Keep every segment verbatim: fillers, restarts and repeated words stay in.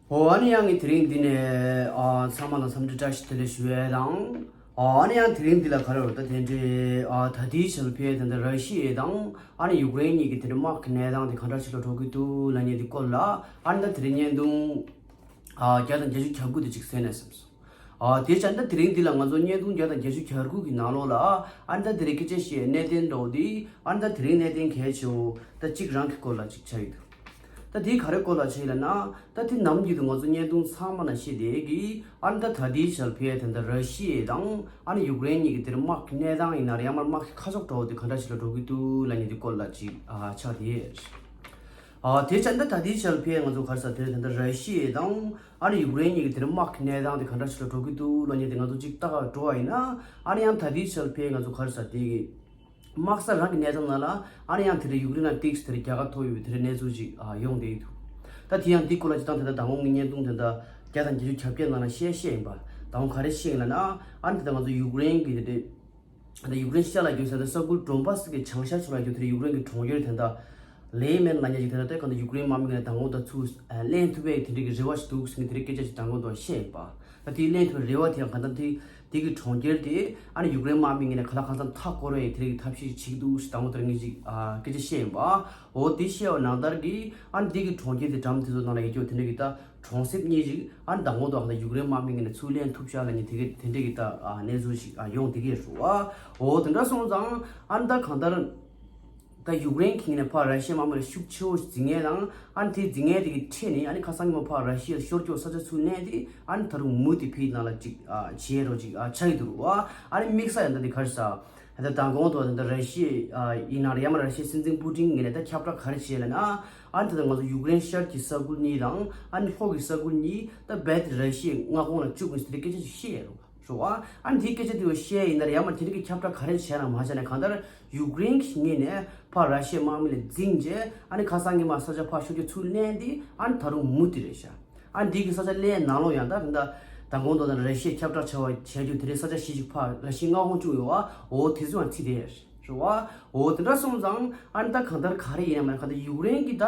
ཨོ་ཨ་ནི་ཡང་ངས་དེ་རིང་འདི་ནས་ཨ་ཚང་མ་ལ་འཚམས་འདྲི་བཀྲ་ཤིས་བདེ་ལེགས་ཞུ་ཡས་དང་། ཨོ་ཨ་ནི་ཡང་དེ་རིང་འདི་ལ་ག་རེ་རེད་ད་དེ་འདྲའི་ཨ་ད་ལྟའི་ཆར་ཕེ་ད་ལྟ་ར་ཤི་ཡ་དང་ཨ་ནི་ཡུཀ་རེན་གཉིས་ཀྱི་དེ་འདྲའི་དམག་གི་གནས་སྟངས་དེ་ག་འདྲ་ཞིག་ལ་འགྲོ་གི་འདུག་ལབ་མཁན་དེ་སྐོར་ལ་ཨ་ནི་ད་དེ་རིང་བརྙན་ཐུང་ཨ་བརྒྱ་དང་བརྒྱད་ཅུ་གྱ་དགུ་དེ་ཅིག་གསན་ནས་བསམ་སོང་། ཨ་དེ་བྱས་ན་ད་དེ་རིང་འདི་ལ་ང་ཚོ་བརྙན་ཐུང་བརྒྱ་དང་བརྒྱད་ཅུ་གྱ་དགུ་གི་ནང་ལོགས་ལ་ཨ་ནི་ད་དེ་རིང་སྐད་ཆ་བཤད་གནད་དོན་འདྲ་བོ་དེ་ཨ་ནི་ད་དེ་རིང་གནད་དོན་གལ་ཆེ་བོ་ད་གཅིག་རང་གི་སྐོར་ལ་ཅིག་ཆགས་ཡོད་འདུག་ད་དེ་ག་རེ་སྐོར་ལ་ཆགས་ཡོད་ལབ་ན། ད་དེ་ནམ་རྒྱུན་དུ་ང་ཚོ་བརྙན་ཐུང་ཚང་མ་ན་བཤད་བསྡད་ཀྱི་ཨ་ནི་ད་ད་ལྟའི་ཆར་ཕེ་ད་ལྟ་ར་ཤི་ཡ་དང་ཨ་ནི་ཡུཀ་རེན་གཉིས་ཀྱི་དེར་དམག་གི་གནས་སྟངས་ཡིན་ན་རེད་ཡང་མར་དམག་གི་ཁ་ཕྱོགས་འདྲ་བོ་དེ་ག་འདྲ་ཞིག་ལ་འགྲོ་གི་འདུག་ལབ་མཁན་དེ་སྐོར་ལ་ཅིག་ཨ་ཆགས་བསྡད་ཡོད། ཨ་དེ་བྱས་ན་ད་ད་ལྟའི་ཆར་ཕེ་ང་ཚོ་ག་རེ་ཟེར་དེ་ད་ལྟ་ར་ཤི་ཡ་དང་ཨ་ནི་ཡུཀ་རེན་གཉིས་ཀྱི་དེར་དམག་གི་གནས་སྟངས་དེ་ག་འདྲ་ཞིག་ལ་འགྲོ་གི་འདུག་ལབ་མཁན་དེ་ང་ཚོ་ཅིག་ལྟ་ག་འགྲོ་བ་ཡིན་ན་ཨ་ནི་ཡང་ད་ལྟའི་ཆར་ཕེ་ང་ཚོ་ག་རེ་ཟེར་དེ་གི་དམག་ས་རང་གི་གནས་སྟངས་ནང་ལ་ཨ་ནི་ཡང་དེ་འདྲའི་ཡུཀ་རེན་ལ་ཏིགས་དེ་འདྲའི་རྒྱལ་ཁ་ཐོབ་ཡོད་པའི་དེ་འདྲའི་གནས་ཚུལ་ཅིག་ཨ་ཡོང་བསྡད་ཡོད་འདུག་ད་དེ་ཡང་འདི་སྐོར་ལ་ཅིག་ད་ད་ལྟ་མདང་དགོང་གི་བརྙན་ཐུང་དེ་འདྲ་བརྒྱ་དང་བརྒྱད་ཅུ་གྱ་བརྒྱད་ནང་ལ་བཤད་བཤད་ཡིན་པ། མདང་དགོང་ག་རེ་བཤད་ཡིན་ལབ་ན་ཨ་ནི་དེ་ད་ང་ཚོ་ཡུཀ་རེན་གྱི་དེ་འདྲའི་ད་ཡུཀ་རེན་ཤར་ལ་གྱུར་ས་དེ་ས་ཁུལ་ཌོན་བྷ་སི་གི་བྱང་ཤར་ཕྱོགས་ལ་གྱུར་དེ་ཡུཀ་རེན་གྱི་གྲོང་ཁྱེར་དེ་འདྲ་ལེ་མན་ལབ་མཁན་ཅིག་དེ་འདྲ་ད་གང་ལྟར་ཡུཀ་རེན་དམག་མི་ངོས་ནས་མདང་དགོང་ད་ཚུར་ལེན་ཐུབ་པའི་དེ་འདྲའི་གི་རེ་བ་ཞིག་འདུག་ཟེར་ནས་དེ་འདྲའི་སྐད་ཆ་ཞིག་མདང་དགོང་དུ་བཤད་ཡིན་པ། ད་དེའི་ལེན་ཐུབ་རེ་བ་དེ་ཡང་གང་ལྟར་དེ་དེ་གི་གྲོང་ཁྱེར་དེ་ཨ་ནི་ཡུཀ་རེན་དམག་མི་ངོས་ནས་ག་ལ་གང་འཚམ་མཐའ་བསྐོར་བའི་དེ་རིགས་ཐབས་ཤེས་བྱེད་ཀྱི་འདུག་ཞེས་དང་པོ་དེར་ངས་ཅིག་ཨ་སྐད་ཆ་བཤད་ཡིན་པ། འོ་དེ་བཤད་པ་ནང་ལྟར་གྱི་ཨ་ནི་དེ་གི་གྲོང་ཁྱེར་དེ་འགྲམ་དེ་ཚོ་ནང་ལ་ཡོད་རྒྱུ་དེ་འདྲ་གི་ད་གྲོང་གསེབ་གཉིས་ཅིག་ཨ་ནི་དང་པོ་དང་ད་ཡུཀ་རེན་དམག་མི་ངོས་ནས་ཚུར་ལེན་ཐུབ་ཤག་ལབ་ནས་དེ་གི་དེ་འདྲ་གི་ད་ཨ་གནས་ཚུལ་ཞིག་ཨ་ཡོང་དེ་གི་རེད་བ། འོ་དེ་འདྲ་སོང་ཙང་ཨ་ནི་ད་གང་ལྟར། ད་ཡུཀ་རེན་གྱི་ངོས་ནས་ཕར་ར་ཤི་ཡའི་དམག་མི་ལ་ཤུགས་ཆེ་བོ་འཛིང་མཁན་དང་ཨ་ནི་དེ་འཛིང་མཁན་དེ་གི་ཁྲིད་ནས་ཨ་ནི་ཁ་སང་གི་མ་ཕར་ར་ཤི་ཡ་ཤོར་སྐྱོ་ས་ཆ་ཚུར་ལེན་ཏེ་ཨ་ནི་ད་རུང་མུ་མཐུད་ཕི་ནང་ལ་ཅིག་ཨ་བྱེད་རོགས་ཅིག་ཨ་ཆགས་ཀྱི་འདུག་རུ་བ། ཨ་ནི་དམིགས་བསལ་ཡང་ད་འདི་ག་རེ་ཟ། ད་ལྟ་མདང་དགོང་དུ་ད་ལྟ་ར་ཤི་ཡ་ཡིན་ན་རེད་ཡང་མ་ར་ཤི་ཡའི་སྲིད་འཛིན་པུ་ཏིན་ངོས་ནས་ད་ཁྱབ་བསྒྲགས་ག་རེ་བྱས་ལབ་ན། ཨ་ནི་ད་ལྟ་ང་ཚོ་ཡུཀ་རེན་ཤར་གྱི་ས་ཁུལ་གཉིས་དང་ཨ་ནི་ལྷོ་གི་ས་ཁུལ་གཉིས་ད་རྦད་དེ་ར་ཤི་ཡའི་མངའ་ཁོངས་ལ་བཅུག་དགོས་ཟེར་ཏེ་སྐད་ཆ་ཞིག་བཤད་ཡོད་རུ་བ། རུ་བ། ཨ་ནི་དེའི་སྐད་ཆ་དེ་བཤད་ཡིན་ན་རེད་ཡང་མ་དེ་རིང་གི་ཁྱབ་བསྒྲགས་ག་རེ་བྱས་ན་མ་བྱས་ན་གང་ལྟར་ཡུཀ་རེན་གྱི་ངོས་ནས་ཕར་ར་ཤི་ཡའི་དམག་མི་ལ་འཛིང་རྗེས་ཨ་ནི་ཁ་སང་གི་མ་ས་ཆ་ཕར་ཤོར་རྒྱུ་ཚུར་ལེན་ཏེ་ཨ་ནི་ད་རུང་མུ་མཐུད་རེད་ཤག་ཨ་ནི་དེ་གི་ས་ཆ་ལེན་ནང་ལོགས་ཡང་ད་ད་ད་གོང་དུ་ད་ར་ཤི་ཡས་ཁྱབ་བསྒྲགས་བྱ་བ་བྱས་རྒྱུ་དེ་རིང་ས་ཆ་བཞི་ཅིག་ཕར་ར་ཤི་ཡའི་མངའ་ཁོངས་བཅུག་ཡོད་བ། འོ་དེ་ཚོ་ཡང་ཚིག་དེ་རེད་བ། འོ་དེ་འདྲ་སོང་ཙང་ཨ་ནི་ད་གང་ལྟར་ག་རེ་ཡིན་ན་མ་གང་ལྟར་ཡུཀ་རེན་གྱི་ད།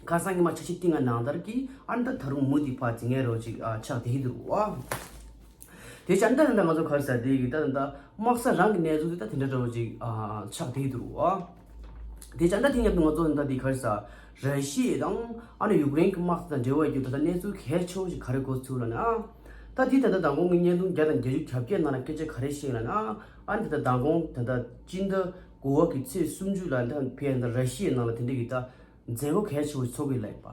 ཁ་སང་གི་མ་འཆར་གཞི་བཏིང་བ་ནང་ལྟར་གྱི་ཨ་ནི་ད་ད་རུང་མུ་མཐུད་ཕར་འཛིང་ངེས་རོགས་ཅིག་ཨ་ཆགས་བསྡད་ཀྱི་འདུག་བ། དེ་བྱས་ན་ད་ད་ང་ཚོ་ག་རེ་ཟ་དེ་གི་ད་ད་དམག་ས་རང་གི་གནས་ཚུལ་དེ་ད་དེ་འདྲ་འདྲ་བོ་ཅིག་ཨ་ཆགས་བསྡད་ཀྱི་འདུག་བ། དེ་བྱས་ན་ད་དེ་མཉམ་དུ་ང་ཚོ་ད་དེ་ག་རེ་ཟ་ར་ཤི་ཡ་དང་ཨ་ནི་ཡུཀ་རེན་གྱི་དམག་དང་འབྲེལ་བ་ཡོད་རྒྱུ་ད་ད་གནས་ཚུལ་གལ་ཆེ་བོ་ཞིག་ག་རེ་གོ་ཚུལ་ལབ་ན། ད་དེ་ད་ད་མདང་དགོང་གི་བརྙན་ཐུང་བརྒྱ་དང་བརྒྱད་ཅུ་གྱ་བརྒྱད་ནང་ལ་སྐད་ཆ་ག་རེ་བཤད་ལབ་ན། ཨ་ནི་ད་ད་མདང་དགོང་ད་ད་སྤྱི་ཟླ་དགུ་པ་གི་ཚེས་སུམ་ཅུ་ལ་ད་ཕེ་ད་ར་ཤི་ཡའི་ནང་ལ་དེ་འདྲ་གི་ད། མཛད་སྒོ་གལ་ཆེ་བོ་ཚོགས་ཀྱི་ལ་ཡིན་པ།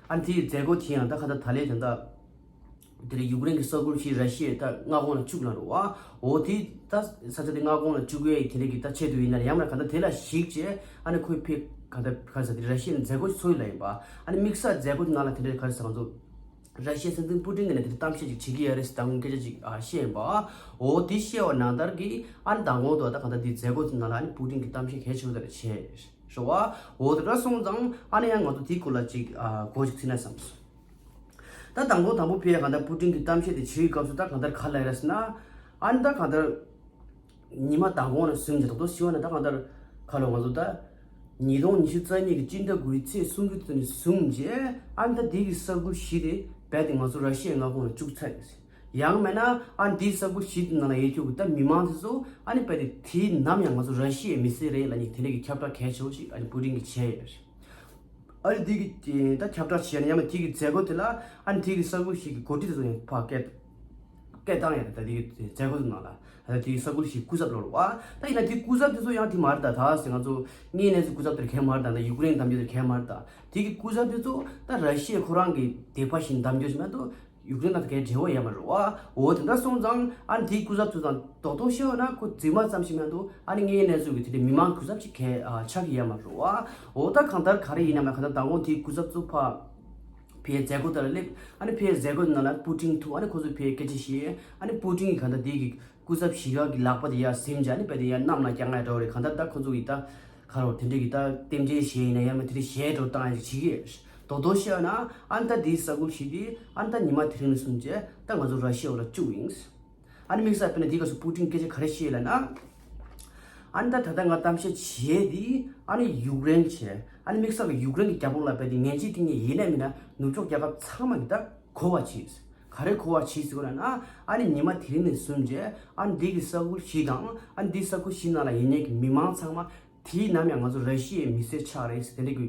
ཨ་ནི་དེའི་མཛད་སྒོ་དེ་ཡང་ད་ག་ད་ད་ལས་དེ་འདྲ། དེ་ལས་ཡུཀ་རེན་གྱི་ས་ཁུལ་ཞིག་ར་ཤི་ཡས་ད་མངའ་ཁོངས་ལ་བཅུག་ལ་རུ་བ། འོ་དེ་ད་ས་ཆ་དེ་མངའ་ཁོངས་ལ་བཅུག་ཡས་དེ་འདྲ་གི་ད་ཆེད་དུ་ཡིན་ན་ཡང་ན་ག་ད་དེ་ལ་གཞིགས་བྱས་ཨ་ནི་ཁོས་ཕེ་ག་ད་ག་ས་དེ་ར་ཤི་ཡའི་མཛད་སྒོ་ཚོགས་ཡི་ལ་ཡིན་པ། ཨ་ནི་དམིགས་བསལ་མཛད་སྒོ་དེ་ནང་ལ་དེ་འདྲ་ག་ས་ང་ཚོ་ར་ཤི་ཡའི་སྲིད་འཛིན་པུ་ཏིན་གྱི་ནས་དེ་འདྲ་གཏམ་བཤད་ཅིག་བྱེད་ཀྱི་ཡོད་རེད་ཟེར་ད་ངོ་སྐད་ཆ་ཅིག་བཤད་ཡིན་པ། འོ་དེ་བཤད་པ་ནང་ལྟར་གྱི་ཨ་ནི་མདང་དགོང་དུ་ད་ག་ད་དེ་མཛད་སྒོ་དེ་ནང་ལ་ཨ་ནི་པུ་ཏིན་གྱི་གཏམ་བཤད་གལ་ཆེ་བོ་དེ་འདྲ་བྱས། རེད་བ། འོ་དེ་འདྲ་སོང་ཙང་ཨ་ནི་ཡང་ང་ཚོ་དེའི་སྐོར་ལ་ཅིག་ཨ་གོ་ཅིག་ཚིག་ན་བསམ་སོང་། ད་དང་པོ་དང་པོ་ཕེ་གང་ལྟར་པུ་ཏིན་གྱི་གཏམ་བཤད་དེ་བྱེད་ཡུལ་སྐབས་སུ་ད་གང་ལྟར་ག་ལ་རེད་ཟེར་ན། ཨ་ནི་ད་གང་ལྟར་ཉི་མ་དང་པོ་ནས་བཟུང་ཅིག་ད་དོ་ཞི་བ་ནས་ད་གང་ལྟར་ག་ལ་ང་ཚོ་ད་ཉིས་སྟོང་ཉི་ཤུ་རྩ་གཉིས་ཀྱི་སྤྱི་ཟླ་དགུ་པའི་ཚེས་སུམ་ཅུ་ནས་བཟུང་རྗེས་ཨ་ནི་ད་དེ་གི་ས་ཁུལ་བཞི་དེ་རྦད་དེ་ང་ཚོ་ར་ཤི་ཡའི་མངའ་ཁོངས་ལ་བཅུག་ཚར་ཡོད་ཟེར། ཡང་མིན་ན་ཨ་འདིའི་ས་ཁུལ་བཞི་དེ་ནང་ལ་ཡོད་རྒྱུ་གི་ད་མི་མང་དེ་ཚོ་ཨ་ནི་རྦད་དེ་དེའི་ནམ་ཡང་ང་ཚོ་ར་ཤི་ཡའི་མི་སེར་རེད་ལབ་ནས་དེ་འདྲ་གི་ཁྱབ་བསྒྲགས་གལ་ཆེ་བོ་ཞིག་ཨ་ནི་པུ་ཏིན་གྱིས་བྱས་ཡོད་རེད། ཨ་ནི་འདི་གི་ད་ཁྱབ་བསྒྲགས་བྱས་ནས་ཡང་མིན་དེ་གི་མཛད་སྒོ་དེ་ལ་ཨ་ནི་དེ་གི་ས་ཁུལ་བཞི་གི་འགོ་ཁྲིད་དེ་ཚོ་ཡང་ཕར་སྐད་སྐད་བཏང་ཡོད་རེད། ད་དེ་གི་མཛད་སྒོ་དེ་ནང་ལ་ད་དེ་གི་ས་ཁུལ་བཞི་སྐུ་ཚབ་ལོ་རུ་བ་ད་ཡིན་ན་དེ་སྐུ་ཚབ་དེ་ཚོ་ཡང་དེ་མ་རེད། ད་ད་ཟེར་ང་ཚོ་དངོས་གནས་སུ་སྐུ་ཚབ་དེ་གལ་མ་རེད། ད་ད་ཡུཀ་རེན་གདམ་རྒྱུ་དེ་གལ་མ་རེད། ད་དེ་གི་སྐུ་ཚབ་དེ་ཚོ་ད་ར་ཤི་ཡ་ཁོ་རང་གི་སྡེ་པ་བཞིན་གདམ་རྒྱུ་ཞིག་མ་གཏོགས། ཡུཀ་རེན་དང་གའི་འབྲེལ་བ་ཡོད་མ་རེད་བ། འོ་དེ་འདྲ་སོང་ཙང་ཨ་ནི་དེའི་སྐུ་ཚབ་ཚོ་དང་རྡོག་རྡོག་བཤད་ན་ཁོ་རྫུན་མ་ཙམ་ཞིག་མ་གཏོགས་ཨ་ནི་དངོས་གནས་ཚུལ་གྱི་དེ་འདྲའི་མི་མང་སྐུ་ཚབ་ཅིག་གའི་ཨ་ཆགས་ཀྱི་ཡོད་མ་རེད་བ། འོ་ད་གང་ལྟར་ག་རེ་ཡིན་ནམ་ཡང་གང་ལྟར་མདང་དགོང་དེའི་སྐུ་ཚབ་ཚོ་ཕར་ཕའི་མཛད་སྒོ་དེ་ལ་སླེབས། ཨ་ནི་ཕའི་མཛད་སྒོ་ནང་ལ་པུ་ཏིན་ཐུག་ཨ་ནི་ཁོ་ཚོས་ཕའི་སྐད་ཆ་བཤད། ཨ་ནི་པུ་ཏིན་གྱིས་གང་ལྟར་དེ་གི་སྐུ་ཚབ་བཞི་ག་གི་ལག་པ་དེ་ཡར་ཟིན་བྱས་ཨ་ནི་ཕའི་དེ་ཡར་གནམ་ལ་བརྐྱངས་ཡ་འདྲ་བོ་རེད། གང་ལྟར་ད་ཁོ་ཚོ་གི་ད་ག་རེ་དེ་འདྲ་གི་ད་རྟེན་འབྲེལ་བཞེས་ཡིན་ན་ཡང་མིན་དེ་འདྲ་བཞེས་འགྲོ་བཏང་ཡ་ཅིག་བྱེད་ཀྱི་ཡོད། རྡོག་རྡོག་བཤད་ན་ཨ་ནི་ད་དེའི་ས་ཁུལ་བཞི་དེ་ཨ་ནི་ད་ཉི་མ་དེ་རིང་ནས་བཟུང་བྱས་ད་ང་ཚོ་ར་ཤི་ཡ་འོག་ལ་བཅུག་ཡིན། ཨ་ནི་དམིགས་བསལ་དཔེར་ན་དེའི་སྐབས་སུ་པུ་ཏིན་སྐད་ཆ་ག་རེ་བཤད་ལབ་ན། ཨ་ནི་ད་ད་ལྟ་ང་གཏམ་བཤད་བྱས་དེ་ ཨ་ནི་ཡུཀ་རེན་བྱས། ཨ་ནི་དམིགས་བསལ་གྱི་ཡུཀ་རེན་གྱི་རྒྱབ་ལོགས་ལ་རྦད་དེ་ངན་ཇུས་བཏིང་མཁན་ཡིན་ནའི་མིན་ན་ནུབ་ཕྱོགས་རྒྱལ་ཁབ་ཚང་མ་གིས་ད་གོ་བ་བྱས། ག་རེ་གོ་བ་བྱས་ཟེར་དགོས་ལབ་ན། ཨ་ནི་ཉི་མ་དེ་རིང་ནས་བཟུང་བྱས། ཨ་ནི་འདི་གི་ས་ཁུལ་བཞི་དང་། ཨ་ནི་འདི་ས་ཁུལ་བཞི་ནང་ལ་ཡིན་མཁན་གྱི་མི་མང་ཚང་མ་དེ་ནམ་ཡང་ང་ཚོ་ར་ཤི་ཡའི་མི་སེར་ཆགས་རེད་ཟེར་དེ་འདྲ་གི་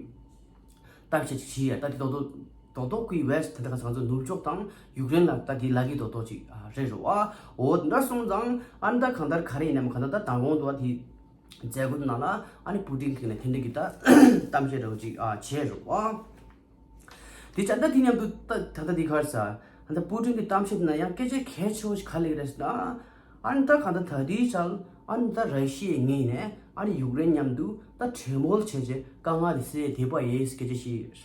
གཏམ་བཤད་ཅིག་བྱས་ཡ། ད་དེ་རྡོག་རྡོག་རྡོག་རྡོག་གི་ཝེ་སི་ཊི་དེ་འདྲ་ག་ཚང་ཚོ་ནུབ་ཕྱོགས་དང་ཡུཀ་རེན་ལ་ད་དེ་ལབ་ཀྱི་རྡོག་རྡོག་ཅིག་རེད་རེད་བ། འོ་དེ་འདྲ་སོང་ཙང་ཨ་ནི་ད་གང་ལྟར་ག་རེ་ཡིན་ནའི་གང་ལྟར་ད་མདང་དགོང་དུ་བ་དེ་མཛད་སྒོ་ནང་ལ་ཨ་ནི་པུ་ཏིན་གྱིས་ནས་དེ་འདྲ་གི་ད་གཏམ་བཤད་འདྲ་བོ་ཅིག་ཨ་བྱས་རེད་བ། དེ་ཙང་ད་དེ་མཉམ་དུ་ད་ད་ལྟ་དེ་ག་རེ་ཟ། ད་ལྟ་པུ་ཏིན་གྱི་གཏམ་བཤད་ནང་ཡང་སྐད་ཆ་གལ་ཆེ་བོ་ཞིག་ག་རེ་སླེབས་རེད་ཟེར་ན། ཨ་ནི་ད་གང་ལྟར་ད་ལྟའི་ཆར་ཨ་ནི་ད་ར་ཤི་ཡའི་ངོས་ནས་ཨ་ནི་ཡུཀ་རེན་མཉམ་དུ་ད་གྲོས་མོལ་བྱས་རྗེས་དཀའ་ངལ་དེ་སེལ་བསྡད་པ་ཡིན་སྐད་ཆ་བཤད་ཡོད།